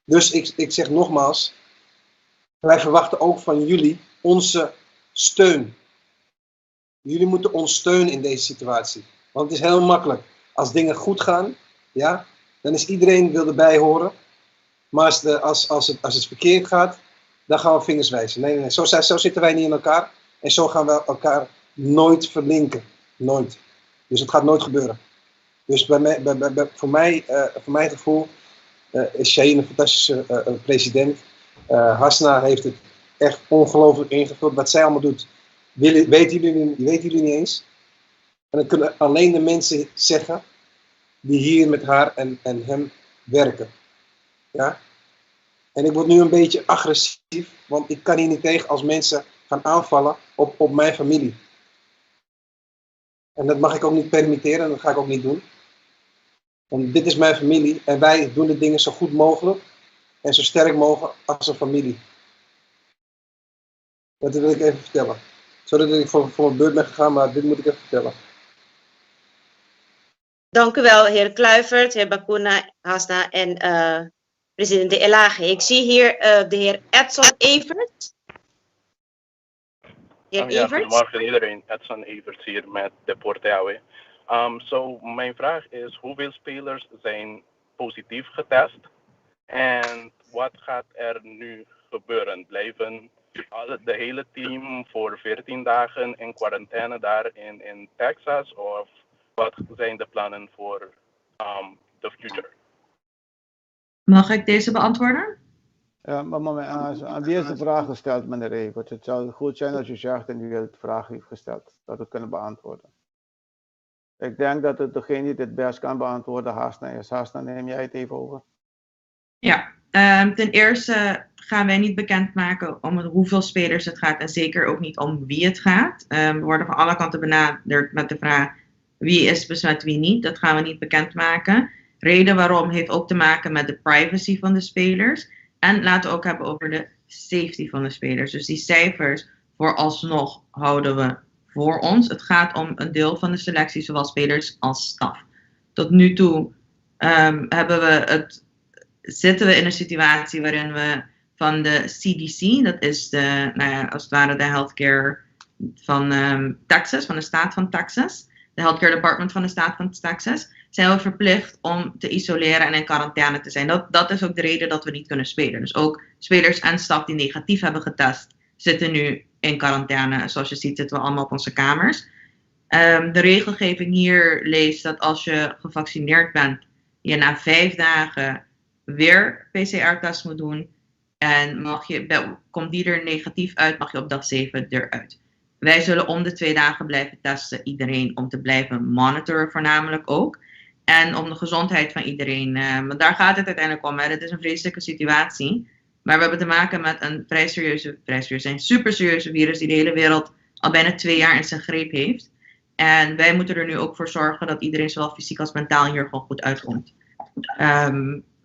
Dus ik zeg nogmaals, wij verwachten ook van jullie onze steun. Jullie moeten ons steunen in deze situatie. Want het is heel makkelijk. Als dingen goed gaan, ja, dan is iedereen wil erbij horen. Maar als het verkeerd gaat, dan gaan we vingers wijzen. Nee, nee, nee. Zo zitten wij niet in elkaar. En zo gaan we elkaar nooit verlinken. Nooit. Dus het gaat nooit gebeuren. Dus bij mij, bij, bij, voor, mij, voor mijn gevoel is Shaheen een fantastische president. Hasna heeft het echt ongelooflijk ingevuld. Wat zij allemaal doet, weten jullie niet eens. En dat kunnen alleen de mensen zeggen die hier met haar en hem werken. Ja? En ik word nu een beetje agressief, want ik kan hier niet tegen als mensen gaan aanvallen op mijn familie. En dat mag ik ook niet permitteren en dat ga ik ook niet doen. Want dit is mijn familie en wij doen de dingen zo goed mogelijk en zo sterk mogelijk als een familie. Dat wil ik even vertellen. Sorry dat ik voor mijn beurt ben gegaan, maar dit moet ik even vertellen. Dank u wel, heer Kluivert, heer Bakuna, Hasna en president de Elage. Ik zie hier de heer Edson Everts. Heer Ja, Everts. Goedemorgen iedereen. Edson Everts hier met Deporte AW. So, mijn vraag is, hoeveel spelers zijn positief getest? En wat gaat er nu gebeuren? Blijven de hele team voor 14 dagen in quarantaine daar in Texas? Of wat zijn de plannen voor de future? Mag ik deze beantwoorden? Ja, maar aan wie is de vraag gesteld, meneer Evert? Het zou goed zijn als u zegt en wie de vraag heeft gesteld, dat we het kunnen beantwoorden. Ik denk dat het degene die het best kan beantwoorden, Hasna is. Hasna, neem jij het even over? Ja, ten eerste gaan wij niet bekendmaken om hoeveel spelers het gaat en zeker ook niet om wie het gaat. We worden van alle kanten benaderd met de vraag wie is besmet, wie niet. Dat gaan we niet bekendmaken. Reden waarom heeft ook te maken met de privacy van de spelers. En laten we ook hebben over de safety van de spelers. Dus die cijfers vooralsnog houden we voor ons. Het gaat om een deel van de selectie, zowel spelers als staf. Tot nu toe zitten we in een situatie waarin we van de CDC, dat is de, nou ja, als het ware de healthcare van Texas, van de staat van Texas, de healthcare department van de staat van Texas, zijn we verplicht om te isoleren en in quarantaine te zijn. Dat is ook de reden dat we niet kunnen spelen. Dus ook spelers en staf die negatief hebben getest, zitten nu in quarantaine. Zoals je ziet zitten we allemaal op onze kamers. De regelgeving hier leest dat als je gevaccineerd bent, je na 5 dagen weer PCR-test moet doen. En komt die er negatief uit, mag je op dag 7 eruit. Wij zullen om de 2 dagen blijven testen, iedereen, om te blijven monitoren voornamelijk ook. En om de gezondheid van iedereen. Want daar gaat het uiteindelijk om. Hè. Het is een vreselijke situatie. Maar we hebben te maken met een vrij serieuze, een super serieuze virus die de hele wereld al bijna 2 jaar in zijn greep heeft. En wij moeten er nu ook voor zorgen dat iedereen zowel fysiek als mentaal hier gewoon goed uitkomt.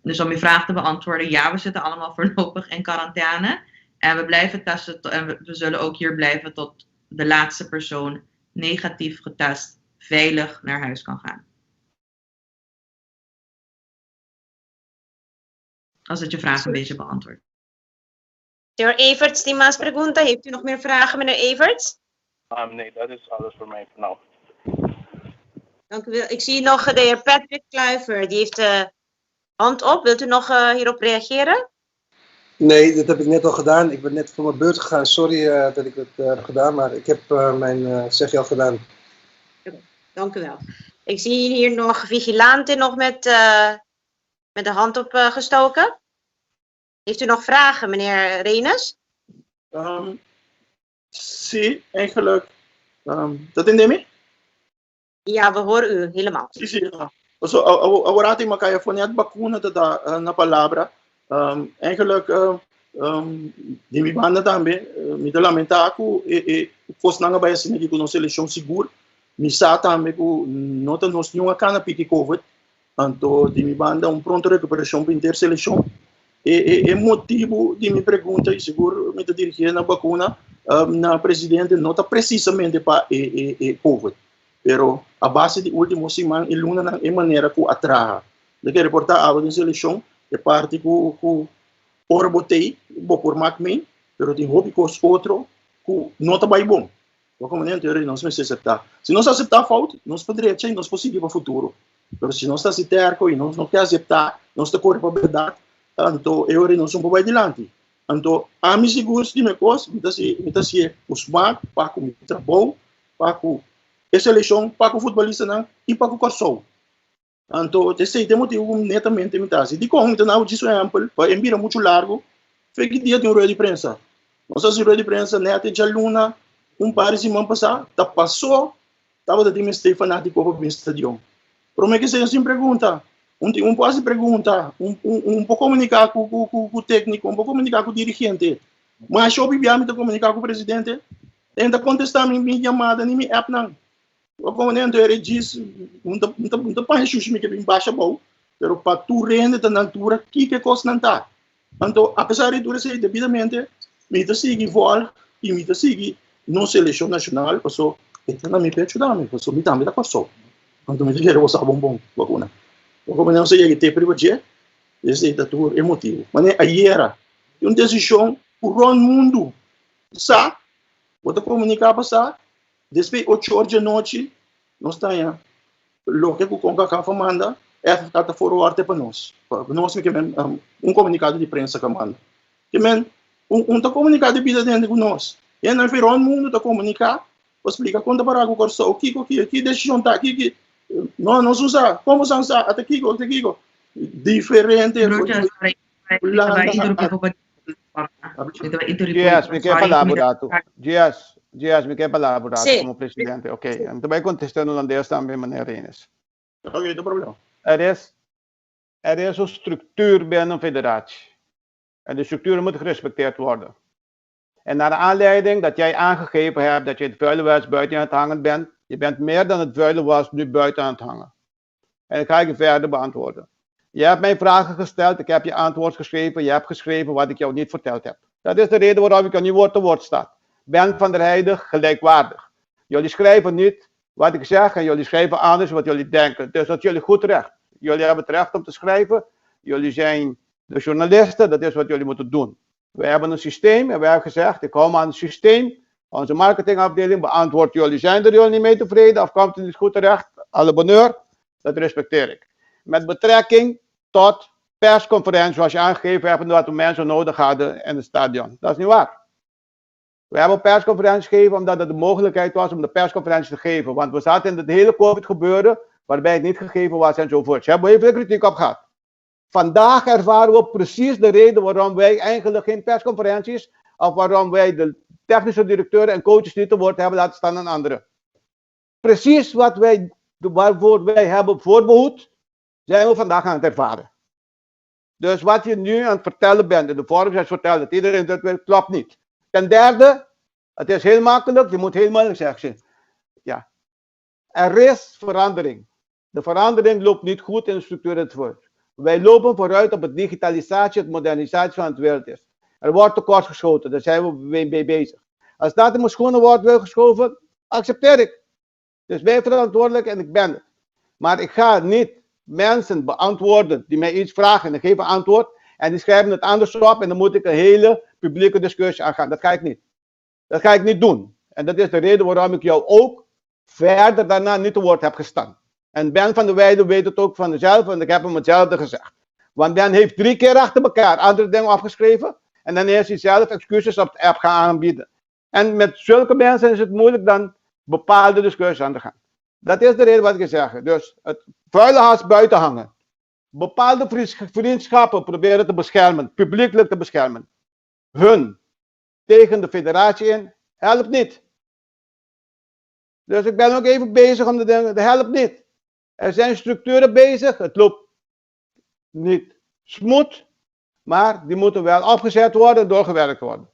Dus om je vraag te beantwoorden, ja, we zitten allemaal voorlopig in quarantaine. En we blijven testen en we zullen ook hier blijven tot de laatste persoon negatief getest veilig naar huis kan gaan. Als het je vraag een beetje beantwoordt. De heer Everts, tin mas pregunta. Heeft u nog meer vragen, meneer Everts? Nee, dat is alles voor mij voor nu. Dank u wel. Ik zie nog de heer Patrick Kluiver. Die heeft de hand op. Wilt u nog hierop reageren? Nee, dat heb ik net al gedaan. Ik ben net voor mijn beurt gegaan. Sorry dat ik dat heb gedaan, maar ik heb mijn zegje al gedaan. Dank u wel. Ik zie hier nog Vigilante nog met de hand opgestoken. Heeft u nog vragen, meneer Renes? Si, eigenlijk. Ta tende mi? Ja, we horen u helemaal. Si. Ja. So, awor m'a kaya for net Bacuna ta na palabra. Eigenlijk, di mi banda tambe, mi ta lamentá ku e kosnan a bai asina ku nos selekshon sigur. Mi sa tambe ku no ta nos niun a kana piki COVID. Anto, di mi banda, un pronto rekuperashon pa henter selekshon. E motibu di mi pregunta, i sigur mi ta dirigí na Bacuna, na presidente, no ta presisamente pa e COVID. Pero a base di último siman i lunanan e manera ku a traha. Di ku reportá abo di selekshon, e parti ku ora bo t'ei, bo por mak mee, pero tin hopi kos otro ku no ta bai bon. Komo anterior nos mester aseptá. Si nos aseptá fout, nos por drecha i nos por sigui pa futuro. Pero si nos ta terko i nos no ke aseptá, nos ta kore pa berdat, anto e ora nos no por bai dilanti. Anto, ami sigur di mi kos, mi ta si smak pa ku mi trabou, pa ku e selekshon, pa ku futbolistanan i pa ku Kòrsou. Anto, esei ta e motibu netamente mi ta hasi. Dikon mi ta na djis un ehèmpel, pa e bira muchu largu, fe ki dia tin un rueda di prensa. Nos a hasi rueda di prensa nèt djaluna un par di siman pasá, ta pasó tabata tin mester fanátiko pa bin stadion. Promé ku esei sin pregunta, un por hasi pregunta, un por komuniká ku tékniko, un por komuniká ku dirigente. Mas hopi bia mi ta komuniká ku presidente, e no ta kontestá mi yamada ni mi appnan. Komo anto djis, un ta paña shushi mi ke bin basha bou, pero pa tur hende ta na altura kiko e kosnan ta. Anto, apesar di tur esei, debidamente, mi ta sigui volg i mi ta sigui. Nos selekshon nashonal paso e ta na mi pecho tambe paso mi tambe ta Kòrsou anto mi ta kere bo sa bon bon bakuna bo komo nos a yega te riba dje esei ta tur e motibu mane ayera tin un desishon ku rònt mundu sa bo ta komuniká pa sa despues ocho or djanochi nos ta haña loke ku Concacaf a manda FFK ta forward pa nos pa nos mi ke men un komunikado di prensa ku a manda Ke men, un, un ta komuniká di bida dende ku nos. E nan fi rònt mundu ta komuniká pa splika kon ta pará ku Kòrsou, kiko ki, ki desishon ta, ki ki. No, nos no sa. Kon bo sa sa? Ata kiko, ata kiko. Diferente. Broertje, sorry. Mi ta bai interrumpí bo pa Mi ta bai interrumpí Yes, mi ke palabra un ratu. Yes, yes, mi ke palabra un ratu komo presidente. Ok, mi ta bai kontestá en holandes tambe, meneer Reines. Ok, no problema. Er is, er is een structuur binnen een federatie. En de structuren moeten gerespecteerd worden. En naar aanleiding dat jij aangegeven hebt dat je het vuile was buiten aan het hangen bent, je bent meer dan het vuile was nu buiten aan het hangen. En ik ga je verder beantwoorden. Je hebt mij vragen gesteld, ik heb je antwoord geschreven, je hebt geschreven wat ik jou niet verteld heb. Dat is de reden waarom ik jou niet woord te woord sta. Ben van der Heijden gelijkwaardig. Jullie schrijven niet wat ik zeg en jullie schrijven anders wat jullie denken. Dus dat jullie goed recht. Jullie hebben het recht om te schrijven. Jullie zijn de journalisten, dat is wat jullie moeten doen. We hebben een systeem en wij hebben gezegd, ik hou me aan het systeem. Onze marketingafdeling beantwoordt jullie. Zijn er jullie niet mee tevreden of komt het niet goed terecht? Alle bonheur, dat respecteer ik. Met betrekking tot persconferentie, zoals je aangegeven hebt, dat we mensen nodig hadden in het stadion. Dat is niet waar. We hebben persconferentie gegeven omdat het de mogelijkheid was om de persconferentie te geven. Want we zaten in het hele COVID gebeuren, waarbij het niet gegeven was enzovoort. Ze hebben heel veel kritiek op gehad. Vandaag ervaren we precies de reden waarom wij eigenlijk geen persconferenties of waarom wij de technische directeuren en coaches niet te woord hebben laten staan aan anderen. Precies wat wij, waarvoor wij hebben voorbehoed, zijn we vandaag aan het ervaren. Dus wat je nu aan het vertellen bent, in de vorm zoals vertellen dat iedereen dat wil, klopt niet. Ten derde, het is heel makkelijk, je moet helemaal zeggen, ja, er is verandering. De verandering loopt niet goed in de structuur het woord. Wij lopen vooruit op het digitalisatie, het modernisatie van het wereld is. Er wordt tekort geschoten, daar zijn we mee bezig. Als dat in mijn schoenen wordt geschoven, accepteer ik. Dus ben verantwoordelijk en ik ben het. Maar ik ga niet mensen beantwoorden die mij iets vragen en ik geef een antwoord en die schrijven het anders op en dan moet ik een hele publieke discussie aangaan. Dat ga ik niet. Dat ga ik niet doen. En dat is de reden waarom ik jou ook verder daarna niet te woord heb gestaan. En Ben van der Weijden weet het ook van zichzelf, want ik heb hem hetzelfde gezegd. Want Ben heeft drie keer achter elkaar andere dingen opgeschreven. En dan is hij zelf excuses op de app gaan aanbieden. En met zulke mensen is het moeilijk dan bepaalde discussies aan te gaan. Dat is de reden wat ik zeg. Dus het vuile haas buiten hangen. Bepaalde vriendschappen proberen te beschermen, publiekelijk te beschermen. Hun tegen de federatie in, helpt niet. Dus ik ben ook even bezig om de dingen, dat helpt niet. Er zijn structuren bezig, het loopt niet smooth, maar die moeten wel opgezet worden en doorgewerkt worden.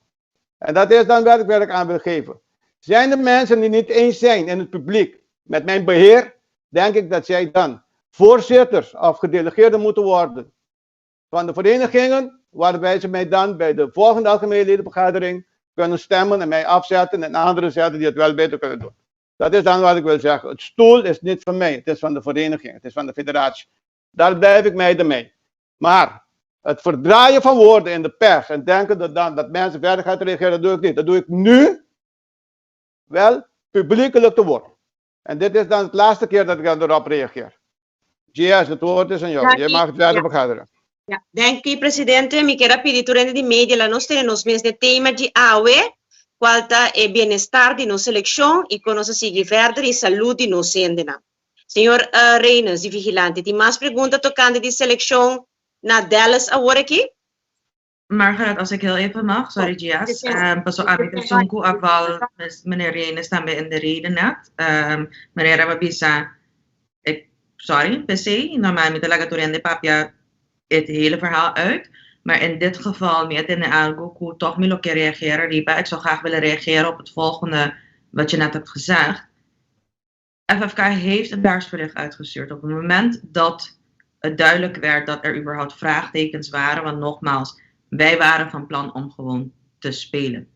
En dat is dan wat ik werk aan wil geven. Zijn er mensen die niet eens zijn in het publiek met mijn beheer, denk ik dat zij dan voorzitters of gedelegeerden moeten worden van de verenigingen, waarbij ze mij dan bij de volgende algemene ledenvergadering kunnen stemmen en mij afzetten en anderen zetten die het wel beter kunnen doen. Dat is dan wat ik wil zeggen. Het stoel is niet van mij, het is van de vereniging, het is van de federatie. Daar blijf ik mij ermee. Maar het verdraaien van woorden in de pers en denken dat, dan, dat mensen verder gaan reageren, dat doe ik niet. Dat doe ik nu wel publiekelijk te worden. En dit is dan het laatste keer dat ik erop reageer. GS, het woord is aan jou. Je mag het verder vergaderen. Ja, danki presidente. Mi kier a pidi tur hende di media la nos tene nos mes den tema di awe, cual ta e bienestar di nos seleccion y con nos a sigui verder y salud di nos hendenan. Señor uh, Reines di Vigilante, tin mas pregunta tocante di seleccion na Dallas awor aki? Margaret, als ik heel even mag, sorry Gias. Um, paso ami ta esun ku a val meneer Reines tambe in de rede net. Um, meneer a bisa, ik, sorry, PC, normaal mi ta laga tur hende papia het hele verhaal uit. Maar in dit geval, mi a tende algo ku toch mi lo ke reageren riba. Ik zou graag willen reageren op het volgende wat je net hebt gezegd. FFK heeft een persbericht uitgestuurd op het moment dat het duidelijk werd dat er überhaupt vraagtekens waren. Want nogmaals, wij waren van plan om gewoon te spelen.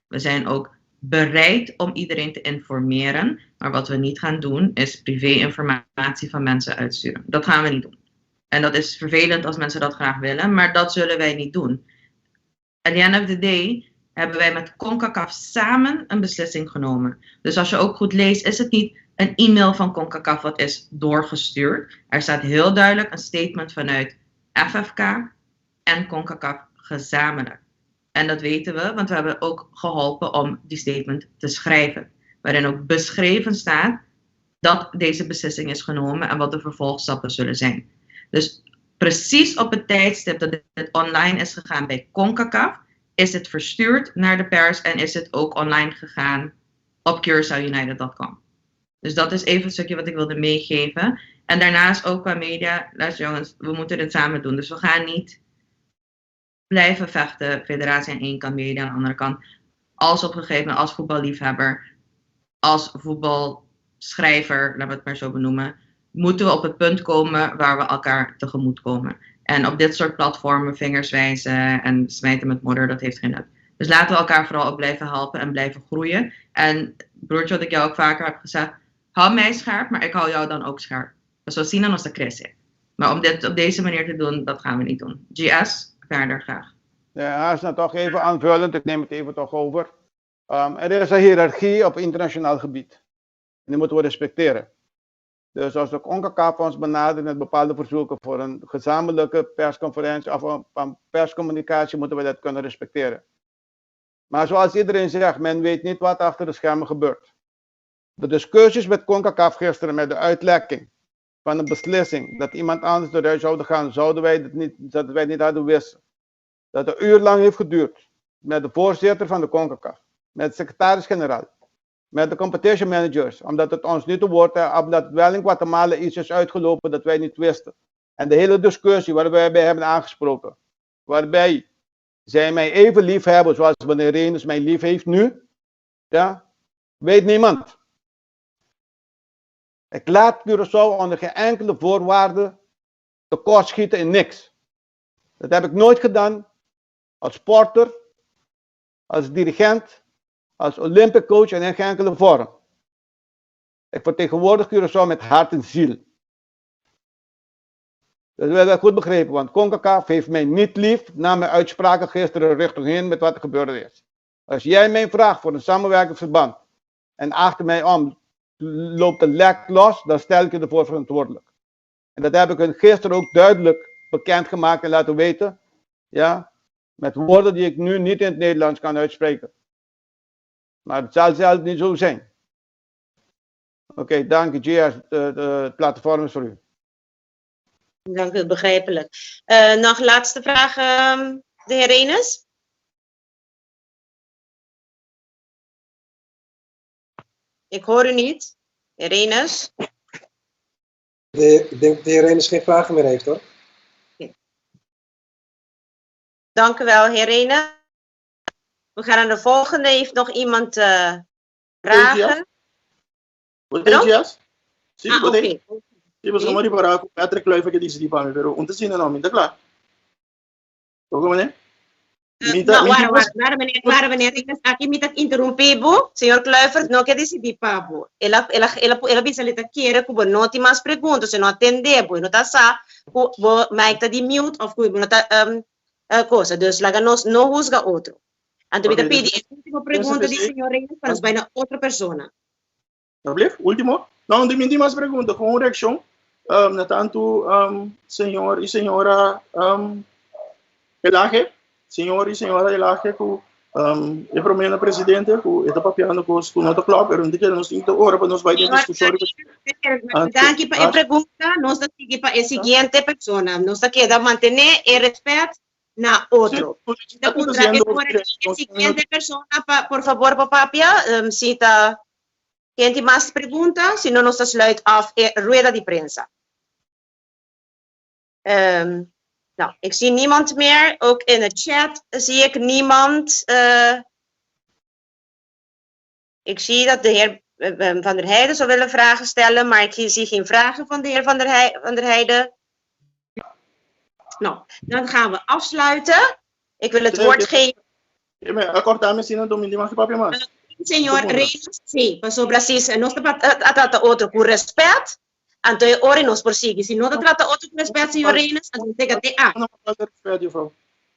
We zijn ook bereid om iedereen te informeren. Maar wat we niet gaan doen, is privé-informatie van mensen uitsturen. Dat gaan we niet doen. En dat is vervelend als mensen dat graag willen, maar dat zullen wij niet doen. At the end of the day hebben wij met CONCACAF samen een beslissing genomen. Dus als je ook goed leest, is het niet een e-mail van CONCACAF wat is doorgestuurd. Er staat heel duidelijk een statement vanuit FFK en CONCACAF gezamenlijk. En dat weten we, want we hebben ook geholpen om die statement te schrijven. Waarin ook beschreven staat dat deze beslissing is genomen en wat de vervolgstappen zullen zijn. Dus precies op het tijdstip dat het online is gegaan bij CONCACAF, is het verstuurd naar de pers en is het ook online gegaan op CuraçaoUnited.com. Dus dat is even een stukje wat ik wilde meegeven. En daarnaast ook qua media, luister jongens, we moeten dit samen doen. Dus we gaan niet blijven vechten, federatie aan één kant, media aan de andere kant. Als op een gegeven moment, als voetballiefhebber, als voetbalschrijver, laten we het maar zo benoemen, moeten we op het punt komen waar we elkaar tegemoet komen. En op dit soort platformen vingers wijzen en smijten met modder, dat heeft geen nut. Dus laten we elkaar vooral ook blijven helpen en blijven groeien. En broertje, wat ik jou ook vaker heb gezegd, hou mij scherp, maar ik hou jou dan ook scherp. Zo zien dan onze crisi. Maar om dit op deze manier te doen, dat gaan we niet doen. GS, verder graag. Ja, is nou toch even aanvullend, ik neem het even toch over. Er is een hiërarchie op internationaal gebied. En die moeten we respecteren. Dus als de CONCACAF ons benadert met bepaalde verzoeken voor een gezamenlijke persconferentie of een perscommunicatie, moeten we dat kunnen respecteren. Maar zoals iedereen zegt, men weet niet wat achter de schermen gebeurt. De discussies met CONCACAF gisteren met de uitlekking van een beslissing dat iemand anders eruit zou gaan, zouden wij het niet, dat wij niet hadden wisten. Dat een uur lang heeft geduurd met de voorzitter van de CONCACAF, met de secretaris-generaal, met de competition managers, omdat het ons niet te woord, omdat wel in Guatemala iets is uitgelopen dat wij niet wisten. En de hele discussie waar wij bij hebben aangesproken, waarbij zij mij even lief hebben zoals meneer Renus mij lief heeft nu, ja, weet niemand. Ik laat Curaçao onder geen enkele voorwaarde tekortschieten in niks. Dat heb ik nooit gedaan als sporter, als dirigent, als Olympic coach en in geen enkele vorm. Ik vertegenwoordig Curaçao met hart en ziel. Dat hebben we goed begrepen, want CONCACAF heeft mij niet lief na mijn uitspraken gisteren richting hen met wat er gebeurd is. Als jij mij vraagt voor een samenwerkingsverband en achter mij om loopt een lek los, dan stel ik je ervoor verantwoordelijk. En dat heb ik hun gisteren ook duidelijk bekendgemaakt en laten weten. Ja, met woorden die ik nu niet in het Nederlands kan uitspreken. Maar het zal zelf niet zo zijn. Oké, okay, dank u, GS. Het platform is voor u. Dank u, begrijpelijk. Nog laatste vraag, de heer Renes. Ik hoor u niet. Heer Renes. Ik denk dat de heer Renes geen vragen meer heeft, hoor. Okay. Dank u wel, heer Renes. We gaan naar de volgende. Heeft nog iemand vragen? Wat is Sí, ah, oké. Okay. Sí, você não reparar com Patrick Kluivert que disse para mim, pero onde sim não, me tá claro. Como meneer? No, wara, wara, meneer, wara, meneer. Aki mi ta interrumpí bo, señor Kluivert, no ke disidí pa bo. El a, el a, el a, el a bisa ta kere ku bo no tin mas pregunta, se no atendé bo, no ta sa ku bo mic ta di mute of ku bo no ta cosa. Dus laga nos no husga otro. Anto mi ta pidi e último pregunta di señor Reyes pa nos bai na otro persona. Alsjeblieft, último. No, no tin mas pregunta, kon un reakshon na tantu señor i señora Elage, señor i señora Elage ku e promé na presidente ku e ta papiando kos ku no ta klòp, pero no ta kere nos tin ora pa nos bai den diskushon riba Danki pa e pregunta, nos ta sigui pa e siguiente persona. Nos ta keda mantené e rèspèt na otro. Ta puntra e ora e siguiente persona pa por fabor pa papia, si ta ken tin mas pregunta, si no nos ta sluit af e rueda di prensa. Nou, ik zie niemand meer. Ook in de chat zie ik niemand. Ik zie dat de heer Van der Heijden zou willen vragen stellen, maar ik zie geen vragen van de heer Van der, Heij van der Heijden. Nou, dan gaan we afsluiten. Ik wil het woord geven. Akort dame sina domin di mas papia mas. Señor Reyes, sí, pasobra si nos ta a trata otro ku rèspèt, anto e ora nos por sigui. Si no ta trata otro ku rèspèt, señor Reyes, anto tega te aki. No falta rèspèt, juffrouw.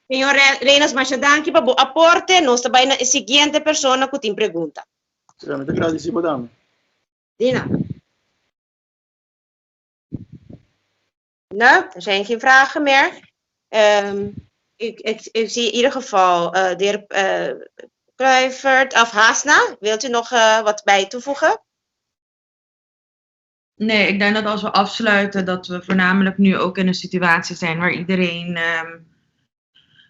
Señor Reyes, masha danki pa bo aporte. Nos ta bai na e siguiente persona ku tin pregunta. Sí, mi ta gradisí bo tambe. Di nada. Nou, er zijn geen vragen meer. Ik zie in ieder geval de heer Kluivert of Hasna. Wilt u nog wat bij toevoegen? Nee, ik denk dat als we afsluiten, dat we voornamelijk nu ook in een situatie zijn waar iedereen,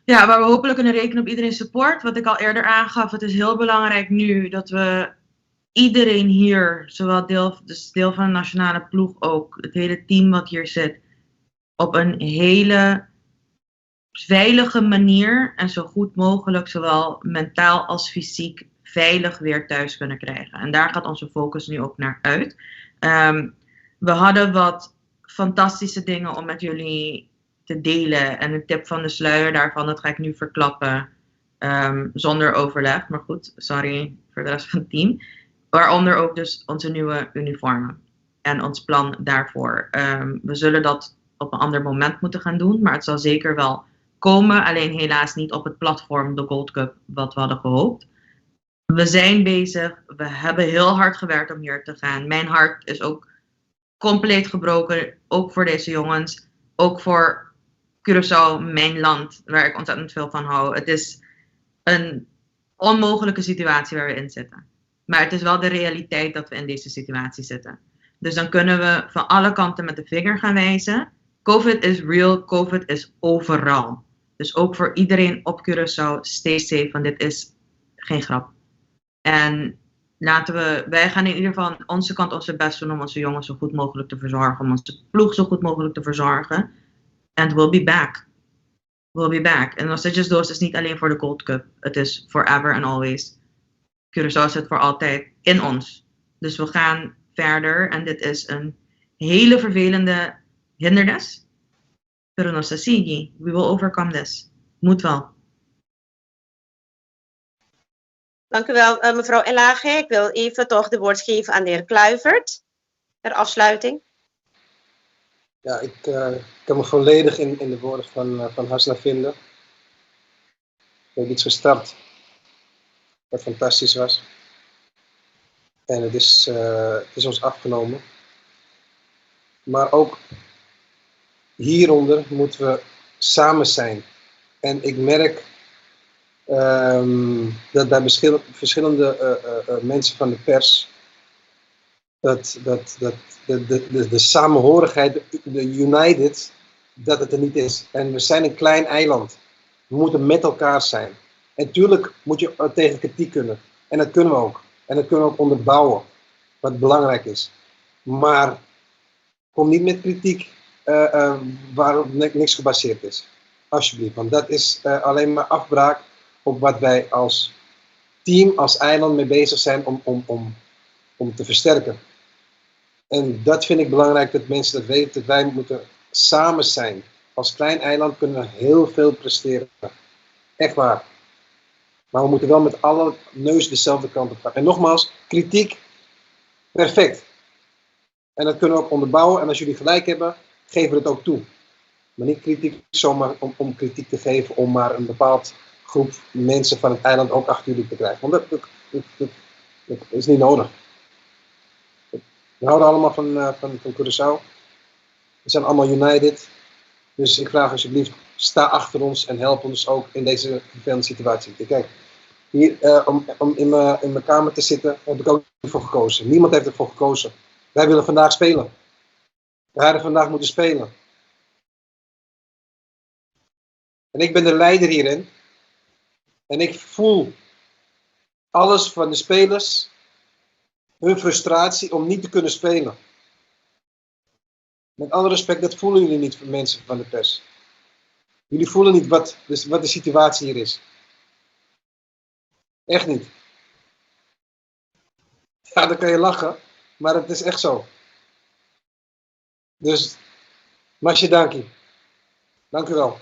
ja, waar we hopelijk kunnen rekenen op iedereen support. Wat ik al eerder aangaf, het is heel belangrijk nu dat we iedereen hier, zowel deel, dus deel van de nationale ploeg ook, het hele team wat hier zit, op een hele veilige manier en zo goed mogelijk, zowel mentaal als fysiek, veilig weer thuis kunnen krijgen. En daar gaat onze focus nu ook naar uit. We hadden wat fantastische dingen om met jullie te delen. En een tip van de sluier daarvan, dat ga ik nu verklappen. Zonder overleg, maar goed, sorry voor de rest van het team. Waaronder ook dus onze nieuwe uniformen en ons plan daarvoor. We zullen dat op een ander moment moeten gaan doen, maar het zal zeker wel komen. Alleen helaas niet op het platform, de Gold Cup, wat we hadden gehoopt. We zijn bezig, we hebben heel hard gewerkt om hier te gaan. Mijn hart is ook compleet gebroken, ook voor deze jongens, ook voor Curaçao, mijn land, waar ik ontzettend veel van hou. Het is een onmogelijke situatie waar we in zitten. Maar het is wel de realiteit dat we in deze situatie zitten. Dus dan kunnen we van alle kanten met de vinger gaan wijzen. COVID is real, COVID is overal. Dus ook voor iedereen op Curaçao, stay safe, want dit is geen grap. En wij gaan in ieder geval aan onze kant onze best doen om onze jongens zo goed mogelijk te verzorgen, om onze ploeg zo goed mogelijk te verzorgen. And we'll be back. We'll be back. En Nos Doos is niet alleen voor de Gold Cup. Het is forever and always. Curaçao zit voor altijd in ons. Dus we gaan verder. En dit is een hele vervelende hindernis. Pero nos sigui. We will overcome this. Moet wel. Dank u wel, mevrouw Elage. Ik wil even toch de woord geven aan de heer Kluivert. Ter afsluiting. Ja, ik kan me volledig in de woorden van Hasna vinden. We hebben iets gestart wat fantastisch was. En het is ons afgenomen. Maar ook hieronder moeten we samen zijn. En ik merk dat bij verschillende mensen van de pers, dat de samenhorigheid, de united, dat het er niet is. En we zijn een klein eiland. We moeten met elkaar zijn. En tuurlijk moet je tegen kritiek kunnen. En dat kunnen we ook. En dat kunnen we ook onderbouwen, wat belangrijk is. Maar kom niet met kritiek waarop niks gebaseerd is. Alsjeblieft, want dat is alleen maar afbraak op wat wij als team, als eiland mee bezig zijn om te versterken. En dat vind ik belangrijk, dat mensen dat weten, dat wij moeten samen zijn. Als klein eiland kunnen we heel veel presteren. Echt waar. Maar we moeten wel met alle neus dezelfde kant op gaan. En nogmaals, kritiek, perfect. En dat kunnen we ook onderbouwen. En als jullie gelijk hebben, geven we het ook toe. Maar niet kritiek zomaar om kritiek te geven, om maar een bepaald groep mensen van het eiland ook achter jullie te krijgen. Want dat is niet nodig. We houden allemaal van Curaçao. We zijn allemaal united. Dus ik vraag alsjeblieft, sta achter ons en help ons ook in deze vervelende situatie. Kijk, hier om in mijn kamer te zitten, heb ik ook niet voor gekozen. Niemand heeft ervoor gekozen. Wij willen vandaag spelen. We hadden vandaag moeten spelen. En ik ben de leider hierin. En ik voel alles van de spelers, hun frustratie om niet te kunnen spelen. Met alle respect, dat voelen jullie niet, mensen van de pers. Jullie voelen niet wat de situatie hier is. Echt niet. Ja, dan kan je lachen, maar het is echt zo. Dus, Masje, dank je. Dank u wel.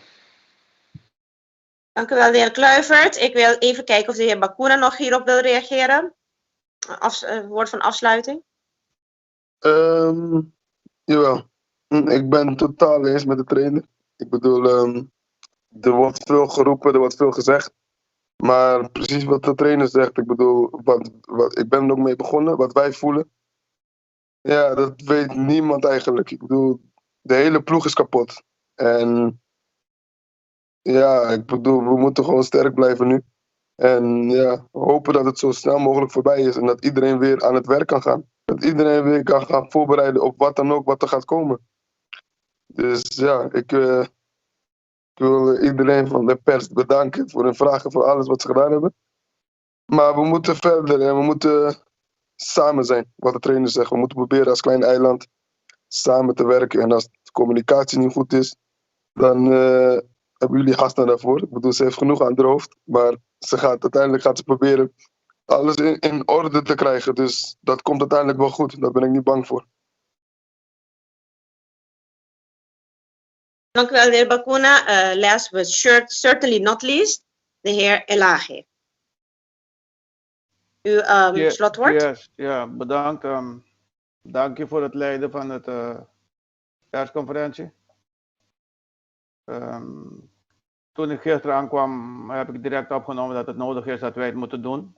Dank u wel, de heer Kluivert. Ik wil even kijken of de heer Bakuna nog hierop wil reageren. Af, woord van afsluiting? Um, jawel. Hm, ik ben het totaal eens met de trainer. Ik bedoel, um, er wordt veel geroepen, er wordt veel gezegd. Maar precies wat de trainer zegt, ik bedoel, wat, wat, ik ben er ook mee begonnen, wat wij voelen. Ja, dat weet niemand eigenlijk. Ik bedoel, de hele ploeg is kapot. En ja, ik bedoel, we moeten gewoon sterk blijven nu. En ja, hopen dat het zo snel mogelijk voorbij is en dat iedereen weer aan het werk kan gaan. Dat iedereen weer kan gaan voorbereiden op wat dan ook wat er gaat komen. Dus ja, ik, uh, ik wil iedereen van de pers bedanken voor hun vragen, voor alles wat ze gedaan hebben. Maar we moeten verder en we moeten samen zijn, wat de trainer zegt. We moeten proberen als klein eiland samen te werken. En als de communicatie niet goed is, dan uh, hebben jullie gasten daarvoor. Ik bedoel, ze heeft genoeg aan haar hoofd. Maar ze gaat, uiteindelijk gaat ze proberen alles in, in orde te krijgen. Dus dat komt uiteindelijk wel goed. Daar ben ik niet bang voor. Dank u wel, de heer Bacuna. Uh, last but certainly not least, de heer Elage. Uw um, yeah, slotwoord? Yes, ja, bedankt. Um, dank je voor het leiden van het uh, persconferentie. Um, toen ik gisteren aankwam, heb ik direct opgenomen dat het nodig is dat wij het moeten doen.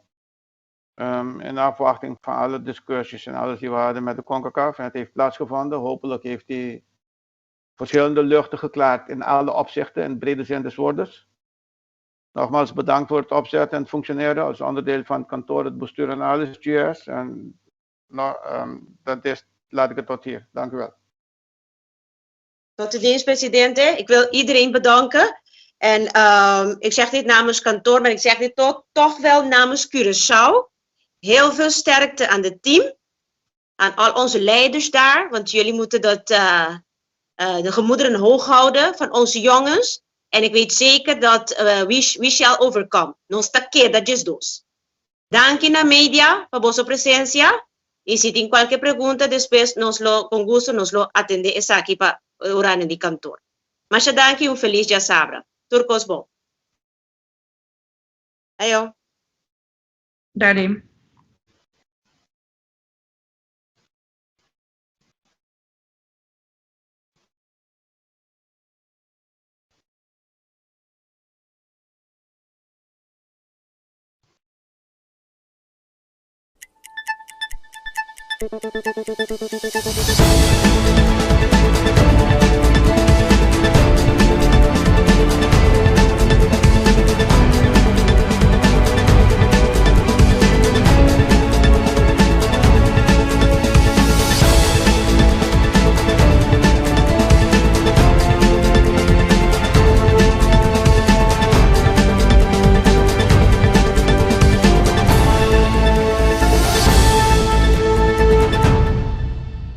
Um, in afwachting van alle discussies en alles die we hadden met de CONCACAF. En het heeft plaatsgevonden. Hopelijk heeft hij verschillende luchten geklaard in alle opzichten, in brede zin des woordes. Nogmaals bedankt voor het opzetten en het functioneren als onderdeel van het kantoor, het bestuur en alles, GS. En nou, um, dat is, laat ik het tot hier. Dank u wel. Tot de dienst, presidente. Ik wil iedereen bedanken. En um, ik zeg dit namens kantoor, maar ik zeg dit toch, toch wel namens Curaçao. Heel veel sterkte aan het team, aan al onze leiders daar, want jullie moeten dat, uh, uh, de gemoederen hoog houden van onze jongens. En ik weet zeker dat uh, we, we shall overcome. Nos ta keda diesdos. Danki na media pa boso presensia. I si tin kualke pregunta despues nos lo con gusto nos lo atende esaki pa oranan di kantoor. Masha danki y un feliz djasabra. Tur kos bon. Ayo. Dale.